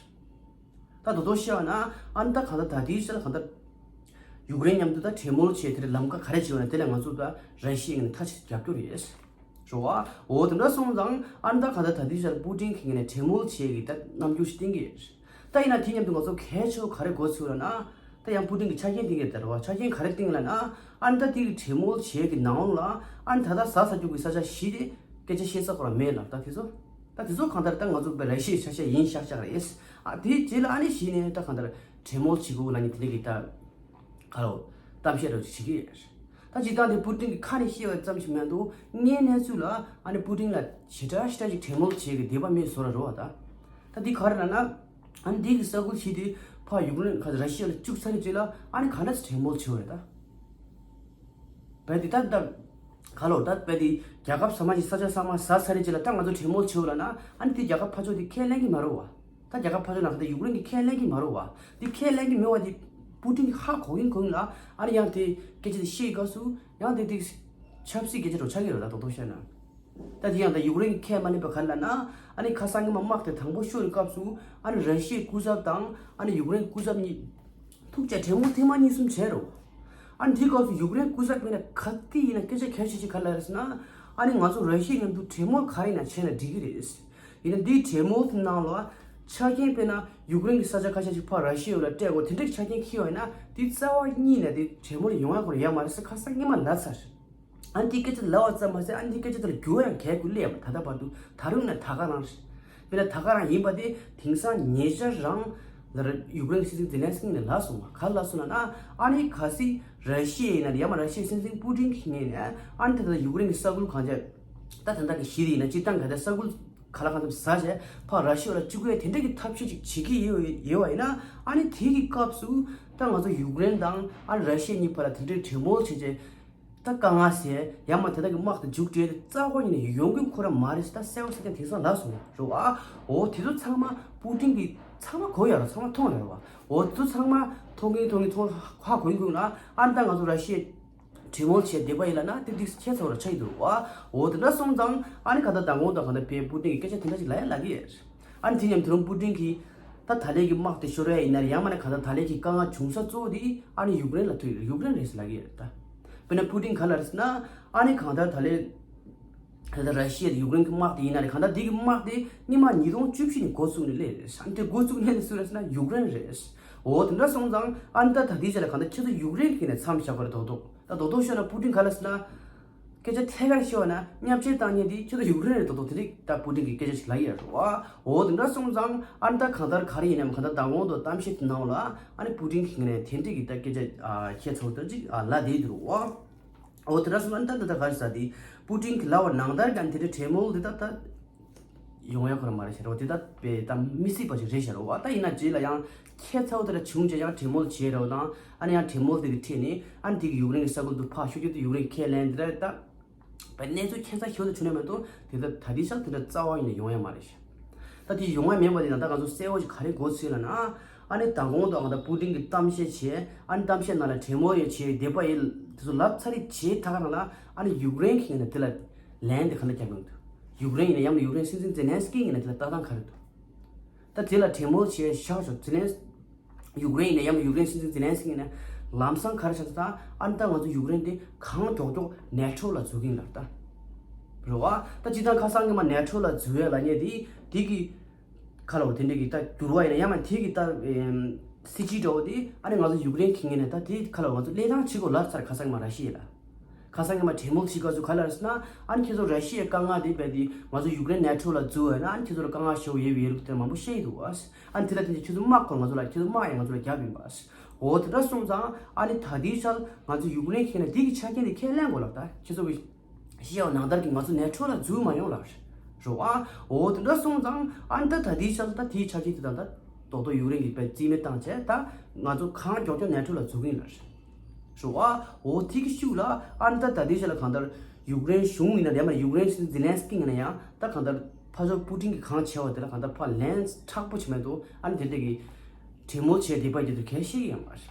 ད་དོ་དོ་བཤད་པ་ན། ཨ་ནི་ད་གང་ལྟར་ད་ལྟའི་ཆར་གང་ལྟར་ཡུཀ་རེན་མཉམ་དུ་ད་གྲོས་མོལ་བྱས་དེར་ལམ་ཁ་ག་རེ་བྱས་པ་ན་དེ་ལ་ང་ཚོ་ད་ར་ཤི་ཡའི་ངོས་ནས་མཐའ་གཅིག་ཏུ་རྒྱབ་སྐྱོར་ཡོད། རེད་བ། འོ་དེ་འདྲ་སོང་ཙང་ཨ་ནི་ད་གང་ལྟར་ད་ལྟའི་ཆར་པུ་ཏིན་གྱི་ངོས་ནས་གྲོས་མོལ་བྱེད་ཀྱི་ད་རྣམ་འགྱུར་ཞིག་བསྟན་གྱི་ཡོད། ད་ཡིན་ན་དེ་མཉམ་དུ་ང་ཚོ་གལ་ཆེ་བོ་ག་རེ་གོ་ཚུལ་ལབ་ན། ད་ཡང་པུ་ཏིན་གྱི་ཆ་རྐྱེན་བསྟན་གྱི་ཡོད་ད་རེད་བ། ཆ་རྐྱེན་ག་རེ་བསྟན་ལབ་ན། ཨ་ནི་ད་དེ་གི་གྲོས་མོལ་བྱེད་ཀྱི་ནང་ལ་ཨ་ནི་ད་ལྟ་ཟ་ས་རྒྱུ་གི་ས་ཆ་བཞི་དེ་སྐད་ཆ་བཤད་ས་ཁོ་རང་མེད་ལ། ད་དེ་ཚོ་ད་དེ་ཚོ་གང་ལྟར་ད་ང་ཚོ་བའི་ར་ཤི་ཡའི་ཆ་ཤས་ཡིན་ཤག་ཤག་རེད། ཨ་དེ་རྗེས་ལ་ཨ་ནི་གཞི་ནས་ད་གང་ལྟར་གྲོས་མོལ་བྱེད་དགོས་ལབ་མཁན་དེ་འདྲ་གི་ད། ག་རེ་གཏམ་བཤད་རོགས་ཅིག་བྱེད་ཀྱི་ཡོད། ད་སྤྱིར་བཏང་དེ་པུ་ཏིན་གྱི་ཁ་ནས་བཤད་པ་ཙམ་ཞིག་མ་གཏོགས་དངོས་གནས་ཚུལ་ལ་ཨ་ནི་པུ་ཏིན་ལ་ཞེ་དྲག་ཞེ་དྲག་ཅིག་གྲོས་མོལ་བྱེད་ཀྱི་འདོད་པ་མེད་བཟོ་འདྲ་རེད་བ། ད་ད་འདི་ག་རེ་ལབ་ན། ཨ་ནི་འདི་གི་ས་ཁུལ་བཞི་དེ་ཕར་ཡུཀ་རེན་ཁ་ར་ཤི་ཡ་ལ་བཅུག་ཚར་རྗེས་ལ་ཨ་ནི་ག་འདྲ་སེ་གྲོས་མོལ་བྱེད་དགོས་རེད་ད། རྦད་དེ་ད་ད་ག་ལོ་ད་རྦད་དེ་རྒྱལ་ཁབ་ཚང་མ་གྱི་ས་ཆ་ཚང་མ་ཟ་ཚར་རྗེས་ལ་ད་ང་ཚོ་གྲོས་མོལ་བྱེད་དགོས་ལབ་ན། ཨ་ནི་དེ་རྒྱལ་ཁབ་ཕར་ཕྱོགས་དེ་ཁས་ལེན་གྱི་མ་རེད་བ། ད་རྒྱལ་ཁབ་ཕར་ཕྱོགས་ནང་ཁ་ད་ཡུཀ་རེན་གྱིས་ཁས་ལེན་གྱི་མ་རེད་བ། དེ་ཁས་ལེན་གྱི་མེད་བ་དེ་པུ་ཏིན་གྱིས་ཧ་གོ་གིན་གོ་གིན་ལ། ཨ་ནི་ཡང་དེ་སྐད་ཆ་དེ་བཤད་སྐབས་སུ་ཡང་དེ་དེ་ཆབ་སྲིད་སྐད་ཆ་རུ་ཆགས་ཀྱི་རེད། ད་རྡོག་རྡོག་བཤད་ན། ད་དེ་ཡང་ད་ཡུཀ་རེན་གྱིས་ཁས་མ་ལེན་པ་ག་རེ་ལབ་ན། ཨ་ནི་ཁ་སང་གི་མ་དམག་དེ་དང་པོ་ཤོར་བའི་སྐབས་སུ་ཨ་ནི་ར་ཤི་ཡའི་སྐུ་ཚབ་དང་ཨ་ནི་ཡུཀ་རེན་སྐུ་ཚབ་གཉིས་ཐུག་བྱས་གྲོས་མོལ་ཐེངས་མ་གཉིས་གསུམ་བྱས་རེད་བ། ཨ་ནི་དེའི་སྐབས་སུ་ཡུཀ་རེན་སྐུ་ཚབ་མིན་ན་ག་དེ་ཡིན་ན་སྐད་ཆ་གལ་ཆེ་ཆེ་ག་རེ་ལབ་རེད་ཟེར་ན། ཨ་ནི་ང་ཚོ་ར་ཤི་ཡའི་མཉམ་དུ་གྲོས་མོལ་ག་རེ་ཡིན་ན་བྱས་ན་འགྲིག་གི་རེད། ཡིན་ན་འདིའི་གྲོས་མོལ་དེ་ནང་ལ་ཆ་རྐྱེན་དཔེར་ན་ཡུཀ་རེན་གྱི་ས་ཆ་ཁ་ཤས་ཅིག་ཕར་ར་ཤི་ཡ་ལ་སྤྲད་དགོས་དེ་འདྲའི་ཆ་རྐྱེན་འཁྱེར་བ་ཡིན་ན། དེ་རྩ་བ་ཉིད་ནས་དེ་གྲོས་མོལ་ཡོང་ཡ་ཁོ་རང་ཡོད་མ་རེད་ཟེར་ཁ་སང་སྔོན་མ་ལབ་ཚར། ཨ་ནི་དེ་སྐད་ཆ་ལབ་པ་ཙམ་མ་ཟད་ཨ་ནི་དེ་སྐད་ཆ་དེ་ལ་འགྱུར་བ་ཡང་གལ་དགོས་སླེབས་ཡོད་མ་རེད། ད་ལྟ་བར་དུ་ད་རུང་ནས་ད་ག་རང་རེད། དཔེར་ན་ད་ག་རང་ཡིན་པ་དེ་དེང་སང་ཉེ་ཆར་རང་ལ་ཡུཀ་རེན་གྱི་སྲིད་འཛིན་ཛེ་ལན་སི་ཀི་ནས་ལབ་སོང་བ། ག་ལབ་སོང་ལབ་ན། ཨ་ནི་གལ་སྲིད་ར་ཤི་ཡ་ཡིན་ན་ཡང་མ་ར་ཤི་ཡའི་སྲིད་འཛིན་པུ་ཏིན་གྱི་ངོས་ནས་ཨ་ནི་ད་ལྟ་ཡུཀ་རེན་གྱི་ས་ཁུལ་གང་ཅི་ད་ད་ལྟ་གི་གཞི་དེ་ཡིན་ན་སྤྱིར་བཏང་ག་ད་ས་ཁུལ་ག་ལ་གང་འཚམ་ཟ་བྱས་ཕར་ར་ཤི་ཡ་ལ་བཅུག་ཡས་དེ་འདྲ་གི་ཐབས་ཤེས་ཅིག་བྱེད་ཀྱི་ཡོད་ཡོད་པ་ཡིན་ན། ཨ་ནི་དེ་གི་སྐབས་སུ་ད་ང་ཚོ་ཡུཀ་རེན་དང་ཨ་ར་ཤི་ཡ་གཉིས་བར་ལ་དེ་འདྲའི་གྲོས་མོལ་བྱས་རྗེས། ད་དཀའ་ངལ་སེལ་ཡང་མ་དེ་དག་གི་དམག་དེ་མཇུག་སྒྲིལ་ཏེ་རྩ་བ་ཉིད་ནས་ཡོང་གི་ཁོ་རང་མ་རེད་ཟེར་ད་གསལ་པོ་གསལ་རྐྱང་དེང་སང་ལབ་སོང་རེད་བ། འོ་དེ་ཚོ་ཚང་མ་པུ་ཏིན་གྱིས་ཚང་མ་གོ་ཡ་རེད། ཚང་མ་མཐོང་ཡ་རེད་བ། འོ་དེ་ཚོ་ཚང་མ་མཐོང་གིན་མཐོང་གིན་མཐོང་ཧ་གོ་གིན་གོ་གིན་ལ། ཨ་ནི་ད་ང་ཚོ་ར་ཤི་ཡས་གྲོས་མོལ་བྱས་བསྡད་པ་ཡིན་ལབ་ན་དེ་འདི་ཁྱད་མཚར་བ་ཆགས་ཀྱི་འདུག་བ། འོ་དེ་འདྲ་སོང་ཙང་ཨ་ནི་ག་ད་མདང་དགོང་དང་ག་ད་དཔེ་པུ་ཏིན་གྱིས་སྐད་ཆ་དེ་འདྲ་ཞིག་ལབ་ཡ་ལབ་ཀྱི་ཡོད། ཨ་ནི་དེ་མཉམ་དུ་རུང་པུ་ཏིན་གྱིས་ད་ད་ལན་གྱི་དམག་དེ་ཤོར་ཡ་ཡིན་ན་ཡང་མིན་ན་གང་ལྟར་ད་ལན་གྱི་དཀའ་ངལ་བྱུང་ས་གཙོ་བོ་དེ་ཨ་ནི་ཡུཀ་རེན་ལ་ཐུག་ཡོད། ཡུཀ་རེན་རེད་ཟེར་ལབ་ཀྱི་ཡོད་རེད་ད། དཔེར་ན་པུ་ཏིན་ག་ལབ་རེད་ཟེར་ན། ཨ་ནི་གང་ལྟར་ད་ལན་ད་ལྟ་ར་ཤི་ཡ་དང་ཡུཀ་རེན་གྱི་དམག་དེ་ཡིན་ན་རེད། གང་ལྟར་འདི་གི་དམག་དེ་སྔོན་མ་ཉིས་སྟོང་བཅུ་བཞི་ནས་འགོ་བཙུགས་ནས་སླེབས་རེད། ཨ་ནི་དེ་འགོ་བཙུགས་མཁན་དེ་སུ་རེད་ཟེར་ན་ཡུཀ་རེན་རེད། འོ་དེ་འདྲ་སོང་ཙང་ཨ་ནི་ད་ད་ལྟའི་ཆ་ལ་གང་ལྟར་ཁྱེད་ཚོ་ཡུཀ་རེན་གྱི་ནས་མཚམས་བཞག་པ་རེད། རྡོག་རྡོག་ད་རྡོག་རྡོག་ཤོད་ན་པུ་ཏིན་ག་ལབ་ཟེར་ན། སྐད་ཆ་ཐད་ཀར་ཤོད་ན་བརྙས་བཅོས་བཏང་མཁན་དེ་ཁྱོད་ཚོ་ཡུཀ་རེན་རེད། རྡོག་རྡོག་དེ་རིགས་ད་པུ་ཏིན་གྱིས་སྐད་ཆ་ཞིག་ལབ་ཡོད་རེད་བ། འོ་དེ་འདྲ་སོང་ཙང་ཨ་ནི་ད་གང་ལྟར་ག་རེ་ཡིན་ནའང་གང་ལྟར་མདང་དགོང་དུ་གཏམ་བཤད་དེ་ནང་ལ་ཨ་ནི་པུ་ཏིན་གྱིས་ནས་དེ་འདྲ་གི་ད་སྐད་ཆ་ཁྱད་མཚར་ད་ཅིག་ལབ་བསྡད་འདུག་བ། འོ་དེ་འདྲ་སོང་ཙང་ད་ད་ད་ག་རེ་ཟེར་དེ་པུ་ཏིན་གྱིས་ལབ་པ་ནང་ལྟར་ཀྱང་དེ་འདྲ་གྲོས་མོལ་དེ་ད་ད། ཡོང་ཡ་ཁོ་རང་མ་རེད་ཤག་རོ། དེ་ད་དཔེ་ད་མི་སྲིད་པ་ཞིག་རེད་ཤག་རོ་བ། ད་ཡིན་ན་རྗེས་ལ་ཡང་ཁྱད་མཚར་པོ་དེ་འདྲ་བྱུང་རྗེས་ཡང་གྲོས་མོལ་བྱས་རོ་དང་། ཨ་ནི་ཡང་གྲོས་མོལ་དེ་གི་ཁྲིད་ནས་ཨ་ནི་དེ་གི་ཡུཀ་རེན་གྱི་ས་ཁུལ་དུ་ཕར་ཤོར་རྒྱུ་དེ་ཡུཀ་རེན་ཁས་ལེན་དེ་འདྲ་ད་དཔེ་གནས་ཚུལ་ཁྱད་མཚར་ཞིག་ཏུ་བྱུང་ནས་མ་གཏོགས་དེ་ད་ད་དེ་ཤག་དེ་འདྲ་རྩ་བ་ཉིད་ནས་ཡོང་ཡ་མ་རེད་ཤག་ད་དེ་ཡོང་ཡ་མེད་པ་དེ་ད་ལྟ་ང་ཚོ་གསལ་པོ་ཞིག་ག་རེ་གོ་ཚུལ་ལ་ན། ཨ་ནི་མདང་དགོང་དུ་ཨ་ད་པུ་ཏིན་གྱིས་གཏམ་བཤད་བྱས། ཨ་ནི་གཏམ་བཤད་ནང་ལ་གྲོས་མོལ་ཡོད་བྱས་བསྡད་པ་ཡིན་དེ་ཚོ་ལབ་ཚར་རེད་བྱས་ད་ག་རང་ལ་ཨ་ནི་ཡུཀ་རེན་གྱིས་ནས་དེ་ལ། ལན་དེ་ག་འདྲ་རྒྱབ་ཡོང་འདུག་ཡུཀ་རེན་ཡིན་ན་ཡང་ན་ཡུཀ་རེན་སྲིད་འཛིན་ཛེ་ལན་སི་ཀི་ཡིན་ན་དེ་ལ་ལྟ་སྟངས་ག་རེ་འདུག་ད་དེ་ལ་གྲོས་མོལ་བྱས་བཞག་ཆོག་ཛེ་ལན་སི། ཡུཀ་རེན་ཡིན་ན་ཡང་ན་ཡུཀ་རེན་སྲིད་འཛིན་ཛེ་ལན་སི་ཀི་ཡིན་ན་ལམ་སང་ག་རེ་བྱ་ས་དང་ཨ་ནི་ད་ང་ཚོ་ཡུཀ་རེན་དེ་གང་མགྱོགས་མགྱོགས་ནེ་ཊོ་ལ་འཛུལ་གྱིན་ལ་ད། རེད་བ། ད་སྤྱིར་བཏང་ཁ་སང་གི་མ་ནེ་ཊོ་ལ་འཛུལ་ཡ་ལ་ཉེ་དེ་དེ་གི་ཁ་ལོ་དེ་འདྲ་གི་ད་འགྱུར་བ་ཡིན་ན་ཡང་ན་དེ་གི་ད་སྲིད་ཇུས་འདྲ་བོ་དེ་ཨ་ནི་ང་ཚོ་ཡུཀ་རེན་གྱི་ངོས་ནས་ད་དེ་ཁ་ལོ་ང་ཚོ་ལས་སྟངས་བྱེད་དགོས་ལབ་ཚར་ཁ་སང་གི་མ་ར་ཤི་ཡ་ལ། ཁ་སང་ཉི་མ་གྲོས་མོལ་བྱེད་སྐབས་སུ་ག་ལབ་རེད་ཟེར་ན། ཨ་ནི་ཁྱེད་ཚོ་ར་ཤི་ཡའི་དཀའ་ངལ་དེ་རྦད་དེ་ང་ཚོ་ཡུཀ་རེན་ནེ་ཊོ་ལ་འཛུལ་བ་ཡིན་ན། ཨ་ནི་ཁྱེད་ཚོ་ལ་དཀའ་ངལ་ཞེ་པོ་ཡོད་པའི་ཡོད་ལུགས་དེ་མང་པོ་བཤད་ཀྱི་འདུག་ཨ། ཨ་ནི་དེ་ལ་བརྟེན་ནས་ཁྱེད་ཚོ་དམག་ཁོ་ང་ཚོ་ལ། ཁྱེད་ཚོ་དམག་ཡང་ང་ཚོ་ལ་བརྒྱབ་ཡིན་པ། འོ་དེ་འདྲ་སོང་ཙང་ཨ་ནི་ད་ལྟའི་ཆར་ང་ཚོ་ཡུཀ་རེན་ཁྱེད་ན་དེ་གི་ཆ་རྐྱེན་དེ་ཁས་ལེན་དགོས་ལབ། ད་ཁྱེད་ཚོ་གི་ཤི་ཡའོ་ནང་ལྟར་གྱི་ང་ཚོ་ནེ་ཊོ་ལ་འཛུལ་མ་ཡོང་ལབ་རེད་བ། འོ་དེ་འདྲ་སོང་ཙང་ཨ་ནི་ད་ད་ལྟའི་ཆར་ད་དེའི་ཆ་རྐྱེན་དེ་དང་ད་རྡོག་རྡོག་ཡུཀ་རེན་གྱིས་དཔེ་རྩིས་མེད་བཏང་བྱས། ད་ང་ཚོ་གང་མགྱོགས་མགྱོགས་ནེ་ཊོ་ལ་འཛུལ་གྱི་ཡིན་ལབ་རེད་བ། འོ་དེ་གི་ཤུགས་ལ་ཨ་ནི་ད་ད་ལྟའི་ཆར་ལ་གང་ལྟར་ཡུཀ་རེན་གཞུང་ཡིན་ན་ཡང་མ་ཡུཀ་རེན་སྲིད་འཛིན་ཛེ་ལན་སི་ཀི་ཡིན་ན་ཡང་ད་གང་ལྟར་ཕར་ཕྱོགས་པུ་ཏིན་གྱིས་གང་བྱས་པ་དེ་ལ་གང་ལྟར་ཕར་ལན་མཁྲེགས་པོ་བྱས་མེད་དོ། ཨ་ནི་དེ་འདྲ་གི་གྲོས་མོལ་བྱས་བསྡད་པ་དེ་ཚོ་གལ་ཤེས་ཀྱི་ཡོད་མ་རེད།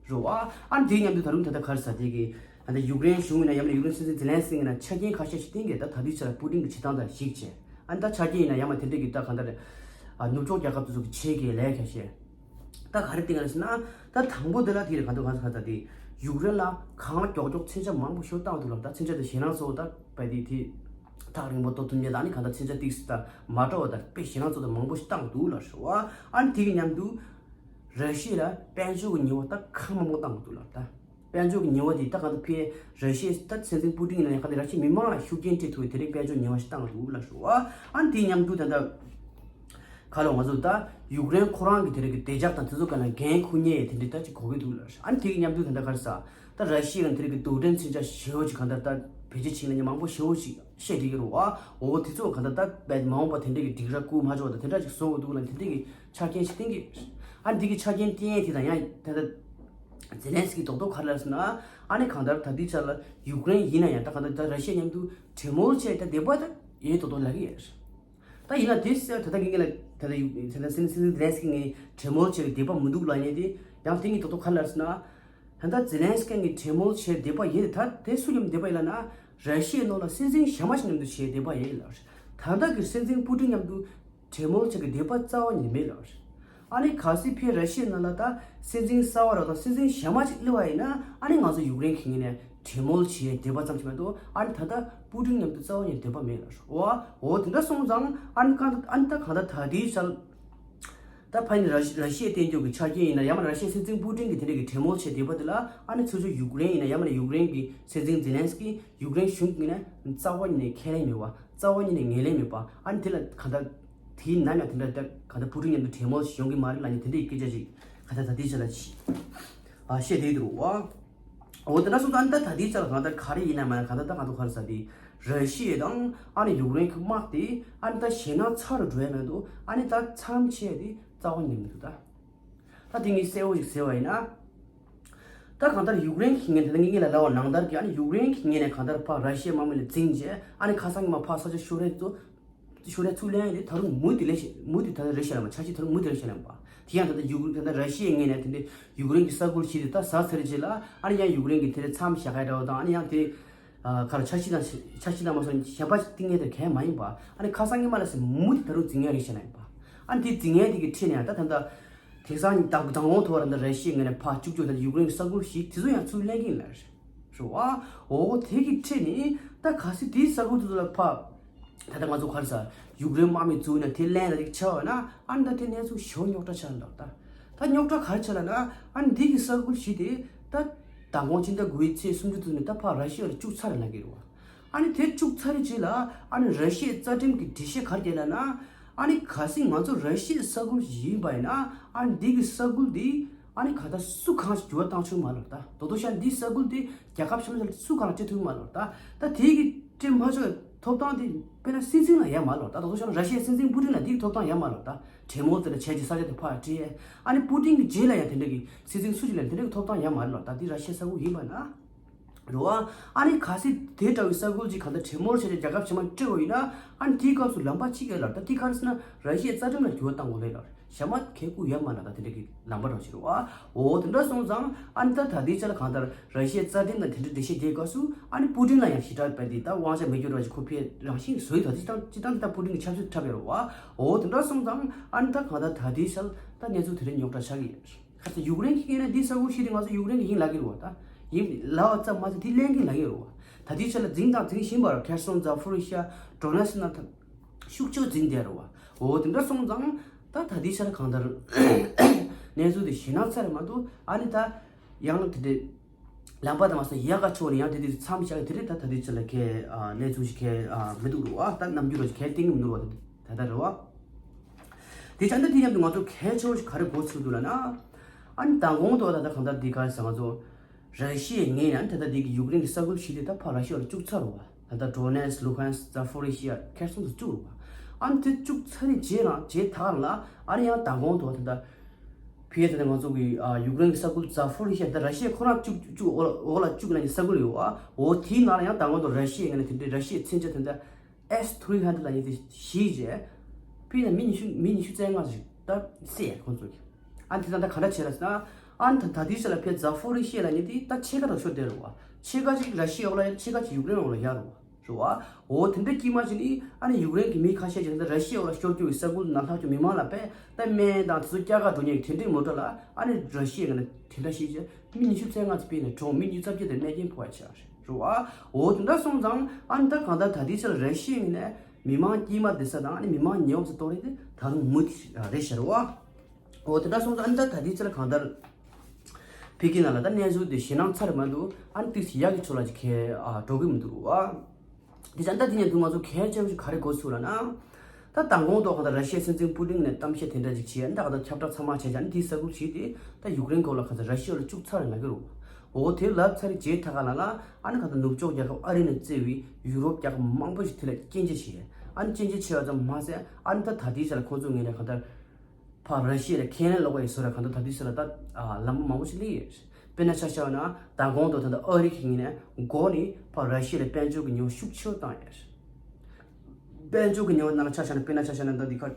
རེད་བ། ཨ་ནི་དེའི་མཉམ་དུ་ད་རུང་ད་ལྟ་ག་རེ་ཟེར། དེ་གི་ཨ་ནི་ཡུཀ་རེན་གཞུང་ཡིན་ན་ཡང་མིན་ན་ཡུཀ་རེན་སྲིད་འཛིན་ཛེ་ལན་སི་ཀི་ཡིན་ན་ཆ་རྐྱེན་ཁ་ཤས་ཤིག་བསྟན་གྱི། ད་ད་ལྟའི་ཆར་པུ་ཏིན་གྱི་བྱེད་སྟངས་དང་གཞིགས་བྱས། ཨ་ནི་ད་ཆ་རྐྱེན་ཡིན་ན་ཡང་མ་དེ་འདྲ་གི་ད་གང་ལྟར་ཨ་ནུབ་ཕྱོགས་རྒྱལ་ཁབ་དེ་ཚོ་གི་བྱེད་ཀྱི་ལས་ཁ་ཤས་ད་ག་རེ་བསྟན་གྱི་རེད་ཟེར་ན། ད་དང་པོ་དེ་ལ་དེ་རེད། ག་འདུག་ག་ཟེར་ག་ཟེར། དེ་ཡུཀ་རེན་ལ་གང་མགྱོགས་མགྱོགས་མཚོན་ཆ་མང་པོ་ཤོར་བཏང་འདུག་ལབ། ད་མཚོན་ཆ་དེ་ཞེད་སྣང་ཚ་པོ་ད་དཔེ་དེ་དེ་ཐག་རིང་པོ་གཏོང་ཐུབ་མཁན་ད་ནི་གང་ལྟར་མཚོན་ཆ་ཏིག་ཙམ་ད་མ་འདྲ་བ་ད་དཔེ་ཞེད་སྣང་ཚ་པོ་ད་མང་པོ་ཞིག་བཏང་འདུག་ལབ་རེད་བ། ཨ་ནི་དེ་གི་མཉམ་དུ་ར་ཤི་ཡ་ལ་དཔལ་འབྱོར་གྱི་ཉེས་པ་ད་གང་མང་པོ་བཏང་གི་འདུག་ལབ། ད་དཔལ་འབྱོར་གྱི་ཉེས་པ་དེ་ད་གང་ལྟར་ཕར་ར་ཤི་ཡ་ད་སྲིད་འཛིན་པུ་ཏིན་ཡིན་ན་ཡང་གང་ལྟར་ར་ཤི་ཡའི་མི་མང་ལ་ཤུགས་རྐྱེན་སྤྲད་ཐུབ་པའི་དེ་རིང་དཔལ་འབྱོར་ཉེས་པ་ཞིག་བཏང་གི་འདུག་ལབ་རེད་བ། ཨ་ནི་དེ་གི་མཉམ་དུ་ད་ལྟ་ག་ལབ། ང་ཚོ་ད་ཡུཀ་རེན་ཁོ་རང་གི་དེ་རིང་གི་བདེ་འཇགས་དང་དེ་ཚོ་ག་ལ་འགན་འཁུར་མཁན་དེ་འདྲ་ད་ཅིག་དགོས་ཀྱི་འདུག་ལབ། ཨ་ནི་དེ་གི་མཉམ་དུ་ད་ལྟ་ག་རེ་ཟེར། ད་ར་ཤི་ཡ་ལ་དེ་རིང་གི་རྡུལ་ཕྲན་མཚོན་ཆ་ཞེ་པོ་ཅིག་གང་ལྟར་ད་བེད་སྤྱོད་བྱེད་མཁན་མང་པོ་ཞེ་པོ་ཅིག་བཤད་བསྡད་ཀྱི་རེད་བ། འོ་དེ་ཚོ་གང་ལྟར་ད་རྦད་མ་འོངས་པ་དེ་འདྲ་གི་སྒྲིག་ར་བསྐུར་མ་ཆོག་པ་དང་དེ་འདྲ་ཅིག་བཟོ་དགོས་འདུག་ལབ། དེ་འདྲ་གི་ཆ་རྐྱེན་ཞིག་བསྟན་གྱི། ཨ་ནི་དེ་གི་ཆ་རྐྱེན་བསྟན་ཡས་དེ་དང་ཡང་ད་ལྟ་ཛེ་ལན་སི་ཀི་རྡོག་རྡོག་ག་རེ་ལབ་ཟེར་ན། ཨ་ནི་གང་ལྟར་ད་ལྟའི་ཆར་ལ་ཡུཀ་རེན་ཡིན་ན་ཡང་ད་གང་ལྟར་ད་ར་ཤི་ཡ་མཉམ་དུ་གྲོས་མོལ་བྱས་ད་བསྡད་པ་ད་ཡོད་མདོག་མདོག་ལབ་ཀྱི་ཡོད་རེད། ད་ཡིན་ན་དེ་ཟེར་ད་ལྟ་ངས་ལ་ད་ལྟ་ཡུ་ད་ལྟ་སྲིད་སྲིད་འཛིན་ཛེ་ལན་སི་ཀི་ངས་གྲོས་མོལ་བྱས་བསྡད་པ་མི་འདུག་ལབ་མཁན་དེ་ཡང་བསྟན་གྱི་རྡོག་རྡོག་ག་རེ་ལབ་ཟེར་ན། ད་ལྟ་ཛེ་ལན་སི་ཀི་ངས་གྲོས་མོལ་བྱས་བསྡད་པ་ཡིན། ད་དེ་སུ་མཉམ་བསྡད་པ་ཡིན་ལབ་ན། ར་ཤི་ཡའི་ནང་ལ་སྲིད་འཛིན་གཞན་མ་ཞིག་མཉམ་དུ་བྱས་བསྡད་པ་ཡིན་ལབ་རེད། ད་ལྟ་གི་སྲིད་འཛིན་པུ་ཏིན་མཉམ་དུ་གྲོས་མོལ་བྱེད་ཀྱི་འདོད་པ་རྩ་བ་ཉིད་མེད་ལབ་རེད། ཨ་ནི་གལ་སྲིད་ཕར་ར་ཤི་ཡའི་ནང་ལ་ད་སྲིད་འཛིན་གསར་པ་རེད་དང་སྲིད་འཛིན་གཞན་མ་ཅིག་སླེབས་པ་ཡིན་ན། ཨ་ནི་ང་ཚོ་ཡུཀ་རེན་གྱི་ངོས་ནས་གྲོས་མོལ་བྱེད་འདོད་པ་ཙམ་ཞིག་མ་གཏོགས། ཨ་ནི་ད་ལྟ་པུ་ཏིན་མཉམ་དུ་རྩ་བ་ཉིད་འདོད་པ་མེད་ལབ་རེད། འོ་འོ་དེ་འདྲ་སོང་ཙང་ཨ་ནི་གང་ཨ་ནི་ད་གང་ལྟར་ད་ལྟའི་ཆར་ད་ཕ་ཡིན་ར་ཤི་ར་ཤི་ཡའི་བསྟན་བཅོས་ཀྱི་ཆ་རྐྱེན་ཡིན་ན་ཡང་མིན་ན་ར་ཤི་ཡའི་སྲིད་འཛིན་པུ་ཏིན་གྱིས་དེ་འདྲ་གི་གྲོས་མོལ་བྱེད་འདོད་པ་དེ་ལ། ཨ་ནི་ཚུར་ཕྱོགས་ཡུཀ་རེན་ཡིན་ན་ཡང་མིན་ན་ཡུཀ་རེན་གྱི་སྲིད་འཛིན་ཛེ་ལན་སི་ཀི་ཡུཀ་རེན་གཞུང་གི་ནས་རྩ་བ་ཉིད་ནས་ཁས་ལེན་མེད་པ། རྩ་བ་ཉིད་ནས་ངོས་ལེན་མེད་པ། ཨ་ནི་དེ་ལ་གང་ལྟར་དེའི་ནང་ཡང་དེ་འདྲ་ད་གང་ལྟར་པུ་ཏིན་མཉམ་དུ་གྲོས་མོལ་ཞིག་ཡོང་གི་མ་རེད་ལབ་མཁན་དེ་འདྲའི་སྐད་ཆ་ཞིག་གང་ལྟར་ད་ལྟའི་ཆ་ལ་ཅིག་ཨ་བཤད་བསྡད་འདུག་བ། འོ་དེ་འདྲ་སོང་ཙང་ཨ་ནི་ད་ད་ལྟའི་ཆ་ལ་གང་ལྟར་ག་རེ་ཡིན་ན་མ་ཡིན་ན་གང་ལྟར་ད་གང་ལྟར་ག་རེ་ཟེར་དེ་ར་ཤི་ཡ་དང་ཨ་ནི་ཡུཀ་རེན་གྱི་དམག་དེ་ཨ་ནི་ད་ཞེད་སྣང་ཚ་རུ་འགྲོ་ཡ་མེད་འདུག་ཨ་ནི་ད་མཚམས་ཆད་དེ་རྩ་བ་ཉིད་མི་འདུག་ད། ད་དེ་ངས་གསལ་བོ་ཞིག་ཟེར་བ་ཡིན་ན། ད་གང་ལྟར་ཡུཀ་རེན་གྱི་ངས་ད་ངས་ངས་ལ་ལབ་པ་ནང་ལྟར་གྱི་ཨ་ནི་ཡུཀ་རེན་གྱི་ངོས་ནས་གང་ལྟར་ཕར་ར་ཤི་ཡའི་དམག་མི་ལ་འཛིང་བྱས། ཨ་ནི་ཁ་སང་གི་མ་ཕར་ས་ཆ་ཤོར་རེ་ཚོ་ཤོར་རེ་ཚུར་ལེན་ཡ་དེ་ད་རུང་མུ་མཐུད་ལེན་བཞིན་མུ་མཐུད་ད་ལྟ་རེད་བཤད་ལབ་པ། འཆར་གཞི་ད་རུང་མུ་མཐུད་རེད་བཤད་ལབ་པ། དེ་ཡང་ད་ལྟ་ཡུཀ་ད་ལྟ་ར་ཤི་ཡའི་ངོས་ནས་དེ་འདྲའི་ཡུཀ་རེན་གྱི་ས་ཁུལ་ཞིག་དེ་ད་ཟ་ཚར་རྗེས་ལ། ཨ་ནི་ཡང་ཡུཀ་རེན་གྱི་དེ་རེད་མཚམས་བཞག་ཡ་འདྲ་བོ་དང་། ཨ་ནི་ཡང་དེ་ཨ་ག་རེ་འཆར་གཞི་དང་འཆར་གཞི་དང་མ་སོང་གཞན་པ་ཞིག་བཏིང་ཡ་དེ་གང་ཡང་མ་ཡིན་པ། ཨ་ནི་ཁ་སང་གི་མ་ལ་སེ་མུ་མཐུད་ད་རུང་འཛིང་ཡ་རེད་བཤད་ལབ་པ། ཨ་ནི་དེ་འཛིང་ཡ་དེ་གི་ཁྲིད་ནས་ཡང་ད་ད་ལྟ་དེང་སང་མདང་དགོང་ཐོག་ར་ད་ར་ཤི་ཡའི་ངོས་ནས་ཕར་བཅུག་བཅུག་ད་ཡུཀ་རེན་གྱི་ས་ཁུལ་ཞིག་དེ་ཚོ་ཡང་ཚུར་ལེན་གྱི་ཡིན་ལབ་རེད། རེད་བ། འོ་དེ་གི་ཁྲིད་ནས་ད་གལ་སྲིད་དེའི་ས་ཁུལ་དེ་ཚོ་ལ་ཕར་ད་ལྟ་ང་ཚོ་ག་རེ་ཟེར་ཡུཀ་རེན་དམག་མི་བཙུགས་ནས་དེ་ལེན་ལ་རིགས་ཆགས་པ་ན། ཨ་ནི་ད་དེ་གནས་ཚུལ་ཞེ་པོ་རྙོག་དྲ་ཆགས་འདུག་ད་ད་རྙོག་དྲ་ག་རེ་ཆགས་ལབ་ན། ཨ་ནི་འདི་གི་ས་ཁུལ་ཞིག་དེ་ད་མདང་དགོང་སྤྱི་ཟླ་དགུ་པའི་ཚེས་སུམ་ཅུ་ཚུན་ནས་ད་ཕར་ར་ཤི་ཡ་ལ་བཅུག་ཚར་ལབ་ཀྱི་རེད་བ། ཨ་ནི་དེ་བཅུག་ཚར་རྗེས་ལ་ཨ་ནི་ར་ཤི་ཡའི་རྩ་ཁྲིམས་ཀྱི་འགྲེལ་བཤད་ག་རེ་བརྒྱབ་ལབ་ན། ཨ་ནི་གལ་སྲིད་ང་ཚོ་ར་ཤི་ཡའི་ས་ཁུལ་ཞིག་ཡིན་པ་ཡིན་ན། ཨ་ནི་འདི་གི་ས་ཁུལ་འདི་ཨ་ནི་གང་ལྟར་སུ་གང་ཞིག་འགྱུར་བ་བཏང་ཆོག་མ་རེད་ད། དོ་དོ་ཤ་འདི་ས་ཁུལ་འདི་རྒྱལ་ཁབ་ཆེན་པོ་ཆགས་སུ་གང་ལ་སྤྲད་ཐུབ་མ་རེད་ད། ད་དེ་གི་སྤྲད་མ་ཆོག་ཐོབ་ཐང་དེ་དཔེར་ན་སྲིད་འཛིན་ལ་ཡོད་མ་རེད་ད། དོ་དོ་ཤ་ར་ཤི་ཡའི་སྲིད་འཛིན་པུ་ཏིན་ལ་འདི་གི་ཐོབ་ཐང་ཡོད་མ་རེད་ད། གྲོས་མོལ་དེ་འདྲ་བྱས་ཀྱི་ས་ཆ་དེ་ཕར་སྤྲད། ཨ་ནི་པུ་ཏིན་གྱི་རྗེས་ལ་ཡང་དེ་འདྲ་གི་སྲིད་འཛིན་སུ་ཞིག་ལ་དེ་འདྲ་གི་ཐོབ་ཐང་ཡོད་མ་རེད་ལ། ད་འདི་ར་ཤི་ཡའི་ས་ཁུལ་ཡིན་པ་ན། རེད་བ། ཨ་ནི་གལ་སྲིད་དེ་འདྲ་བའི་ས་ཁུལ་ཅིག་གང་ལྟར་གྲོས་མོལ་བྱས་ཏེ་རྒྱལ་ཁབ་ཕྱི་མ་སྤྲད་པ་ཡིན་ན། ཨ་ནི་དེའི་སྐབས་སུ་ལམ་ཁ་གཅིག་ཡོད་ལ། ད་དེ་ག་རེ་ཟེར་ན་ར་ཤི་ཡའི་རྩ་ཁྲིམས་ལ་འགྱུར་བ་གཏང་དགོས་རེད་ལ། གཞན་མ་གལ་ཁུར་ཡོད་མ་རེད་ལ། ད་དེ་འདྲ་གི་ལམ་པ་རང་ཞིག་རེད་བ། འོ་དེ་འདྲ་སོང་ཙང་ཨ་ནི་ད་ད་ལྟའི་ཆ་ལ་གང་ལྟར་ར་ཤི་ཡའི་རྩ་ཁྲིམས་དང་དེ་འདྲ་འགྲེལ་བཤད་རྒྱག་སྐབས་སུ་ཨ་ནི་པུ་ཏིན་ལ་ཡང་ཞེ་དྲག་པ་འདི་ད་དབང་ཆ་མེད་རྒྱུ་འདྲ་ཞིག་ཁོ་ཕར་རང་བཞིན་བཟོས་ད། སྤྱིར་བཏང་སྤྱིར་བཏང་འདི་ད་པུ་ཏིན་གྱི་ཆབ་སྲིད་འཁྲབ་ཡོད་རེད་བ། འོ་དེ་འདྲ་སོང་ཙང་ཨ་ནི་ད་གང་ལྟར་ད་ལྟའི་ཆ་ལ་ད་གནས་ཚུལ་དེ་འདྲ་རྙོག་དྲ་ཆགས་ཀྱི་ཡོད། ག་ཚོད་ཡུཀ་རེན་གྱི་ངོས་ནས་འདི་ས་ཁུལ་ཞིག་དེ་ང་ཚོ་ཡུཀ་རེན་གྱི་ཡིན་ལབ་ཀྱི་རེད་བ། ད་ཡིན་ལབ་པ་ཙམ་མ་ཟད་དེ་ལེན་གྱི་ལབ་ཀྱི་རེད་བ། ད་དེའི་ཆ་ལ་འཛིང་དང་འཛིང་བཞིན་པར་ཁེར་སོང་ཛ་ཕོ་རི་ཤ་ཌོ་ནེ་སི་ན་ད་ཤུགས་ཆེ་འཛིང་བསྡད་རེད་བ། འོ་དེ་འདྲ་སོང་ཙང་ད་ད་དེའི་ཆ་ལ་གང་ལྟར་གནས་ཚུལ་དེ་ཞེད་སྣང་ཚ་རེད་མ་གཏོགས། ཨ་ནི་ད་ཡང་དེ་འདྲ་ ལམ་པ་དང་མ་སོང་ཡག་ག་ཆོག་ནས་ཡང་དེ་དུས་མཚམས་བཞག་དེ་རིང་ད་ད་དུས་ཚོད་ལ་ཁའི་གནས་ཚུལ་ཞིག་ཁའི་མི་འདུག་རུ་བ། ད་རྣམ་འགྱུར་རོ་ཁའི་ཏིང་མི་འདུག་རུ་བ། ད་ད་རུ་བ། དེ་ཆ་འདི་དེ་མཉམ་དུ་ང་ཚོ་གལ་ཆེ་བོ་ཞིག་ག་རེ་གོ་ཚུལ་འདུག་ལ་ན། ཨ་ནི་མདང་དགོང་དུ་ད་ལྟ་གང་ལྟར་འདི་ག་རེ་ཟེར་ང་ཚོ་ར་ཤི་ཡའི་ངོས་ནས་ད་ལྟ་འདི་གི་ཡུཀ་རེན་གྱི་ས་ཁུལ་ཞིག་དེ་ད་ཕར་ར་ཤི་ཡ་ལ་བཅུག་ཚར་རུ་བ། ད་ལྟ་ཌོ་ནེ་སི་ལུ་ཧན་སི་ཛ་ཕོ་རི་ཤི་ཡ་ཁེར་སོང་དུ་བཅུག་རུ་བ། ཨ་ནི་དེ་བཅུག་ཚར་རེ་རྗེས་རང་རྗེས་ད་ག་རང་ལ་ཨ་ནི་ཡང་མདང་དགོང་དུ་ད་ལྟ་ཕི་ཡ་ད་ལྟ་ང་ཚོ་གི་ཡུཀ་རེན་གྱི་ས་ཁུལ་ཛ་ཕོ་རི་ཤི་ཡ་ད་ར་ཤི་ཡ་ཁོ་རང་བཅུག་བཅུག་འོག་ལ་བཅུག་ན་ནི་ས་ཁུལ་ཡོད་བ། འོ་དེའི་ནང་ལ་ཡང་མདང་དགོང་དུ་ར་ཤི་ཡའི་ངོས་ནས་དེ་འདྲའི་ར་ཤི་ཡའི་མཚོན་ཆ་དེ་འདྲ། ཨེས་ཐི་རི་ཧན་ཌྲེཌ་ལབ་མཁན་དེ་ཞིག་བྱས། ཕི་ཡ་མི་ཉི་ཤུ་མི་ཉི་ཤུ་རྩ་ལྔ་ཞིག་ད་བསད་ཁོང་ཚོ་གིས། ཨ་ནི་དེ་དང་ད་ག་འདྲ་བྱས་ལ་ཟེར་ན། ཨ་ནི་ད་ད་དེའི་ཆ་ལ་ཕི་ཡ་ཛ་ཕོ་རི་ཤི་ཡ་ལབ་མཁན་དེ་ད་ཕྱེད་ཀ་རང་ཤོར་བསྡད་རུ་བ། ཕྱེད་ཀ་ཅིག་ར་ཤི་ཡའི་འོག་ལ་ཡ། ཕྱེད་ཀ་ཅིག་ཡུཀ་རེན་འོག་ལ་ཡ་རུ་བ། རུ་བ། འོ་དེ་འདྲ་དཀྱིལ་མ་ཅིག་ནི་ཨ་ནི་ཡུཀ་རེན་གྱི་མི་ཁ་ཤས་ཅིག་ད་ར་ཤི་ཡའི་འོག་ལ་ཤོར་རྒྱུ་གི་ས་ཁུལ་ནང་ལྷག་རྒྱུ་མི་མང་ལ་པས་ད་སྨན་དང་དེ་ཚོ་སྐྱ་ག་འགྲོ་མཁན་གྱི་དེ་འདྲའི་མོ་ཊ་ལ་ཨ་ནི་ར་ཤི་ཡའི་ངོས་ནས་དེ་འདྲ་ཞིག་བྱས། མི་ཉི་ཤུ་རྩ་ལྔ་ཙམ་ཕི་ཡ་ནས་གྲོངས། མི་ཉི་ཤུ་རྩ་བརྒྱད་དེ་རྨས་སྐྱོན་ཕོག་ཡ་ཆགས་རེད། རེད་བ། འོ་དེ་འདྲ་སོང་ཙང་ཨ་ནི་ད་གང་ལྟར་ད་ལྟའི་ཆར་ར་ཤི་ཡའི་ངོས་ནས་མི་མང་དཀྱུས་མ་བསྡད་ས་དང་ཨ་ནི་མི་མང་ཉེ་འོབས་སུ་གཏོང་རེས་དེ་ད་རུང་མུ་མཐུད་རེད་ཤག་རེད་བ། འོ་དེ་འདྲ་སོང་ཙང་ཨ་ནི་ད་ད་ལྟའི་ཆར་གང་ལྟར་ཕ་གི་ནང་ལ་ད་གནས་ཚུལ་དེ་ཞེད་སྣང་ཚ་རུ་མ་འདུག་ཨ་ནི་ཏོག་ཙམ་ཡག་གི་ཕྱོགས་ལ་ཅིག་ཁེལ་ཨ་འགྲོ་གི་མི་འདུག་རེད་བ། དེ་ཙང་ད་དེ་ནས་དུ་ང་ཚོ་གལ་ཆེན་པོ་ཞིག་ག་རེ་གོ་ཚུལ་ལ་ན། ད་མདང་དགོང་ཐོག་གང་ལྟར་ར་ཤི་ཡའི་སྲིད་འཛིན་པུ་ཏིན་ནས་གཏམ་བཤད་དེ་འདྲ་ཅིག་བྱས། ད་གང་ལྟར་ཁྱབ་བསྒྲགས་ཚང་མ་བྱས་ཀྱང་དེའི་ས་ཁུལ་ཞིག་དེ་ད་ཡུཀ་རེན་སྐོར་ལ་གང་ལྟར་ར་ཤི་ཡ་ལ་བཅུག་ཚར་ལབ་ཀྱི་རེད། འོ་དེ་ལབ་ཚར་རྗེས་ད་ག་ལ་ལ་ཨ་ནི་གང་ལྟར་ནུབ་ཕྱོགས་རྒྱལ་ཁབ་ཨ་རི་ནས་བརྩིས་པའི་ཡུ་རོབ་རྒྱལ་ཁབ་མང་པོ་ཞིག་དེ་ལ་སྐྱོན་བརྗོད་བྱས། ཨ་ནི་སྐྱོན་བརྗོད་བྱས་པ་ཙམ་མ་ཟད་ཨ་ནི་ད་ད་ལྟའི་ཆ་ལ་ཁོང་ཚོའི་ངོས་ནས་གང་ལྟར་ཕར་ར་ཤི་ཡ་ལ་ཁས་ལེན་ལོག་པ་ཡིན་བཟོ་ར་གང་ལྟར་ད་ལྟའི་ཆ་ལ་ད་ལམ་ཁ་མང་པོ་ཞིག་སླེབས་ཡོད། དཔེར་ན་ཆ་བཞག་ན་མདང་དགོང་དུ་ད་ལྟ་ཨ་རི་གི་ངོས་ནས་འགོ་ནས་ཕར་ར་ཤི་ཡ་ལ་དཔལ་འབྱོར་གྱི་ཉེན་ཁ་ཤུགས་ཆེ་བོ་བཏང་ཡོད། དཔལ་འབྱོར་གྱི་ཉེན་ཁ་ནང་ལ་ཆ་བཞག་ན། དཔེར་ན་ཆ་བཞག་ན་ད་འདི་ཁ་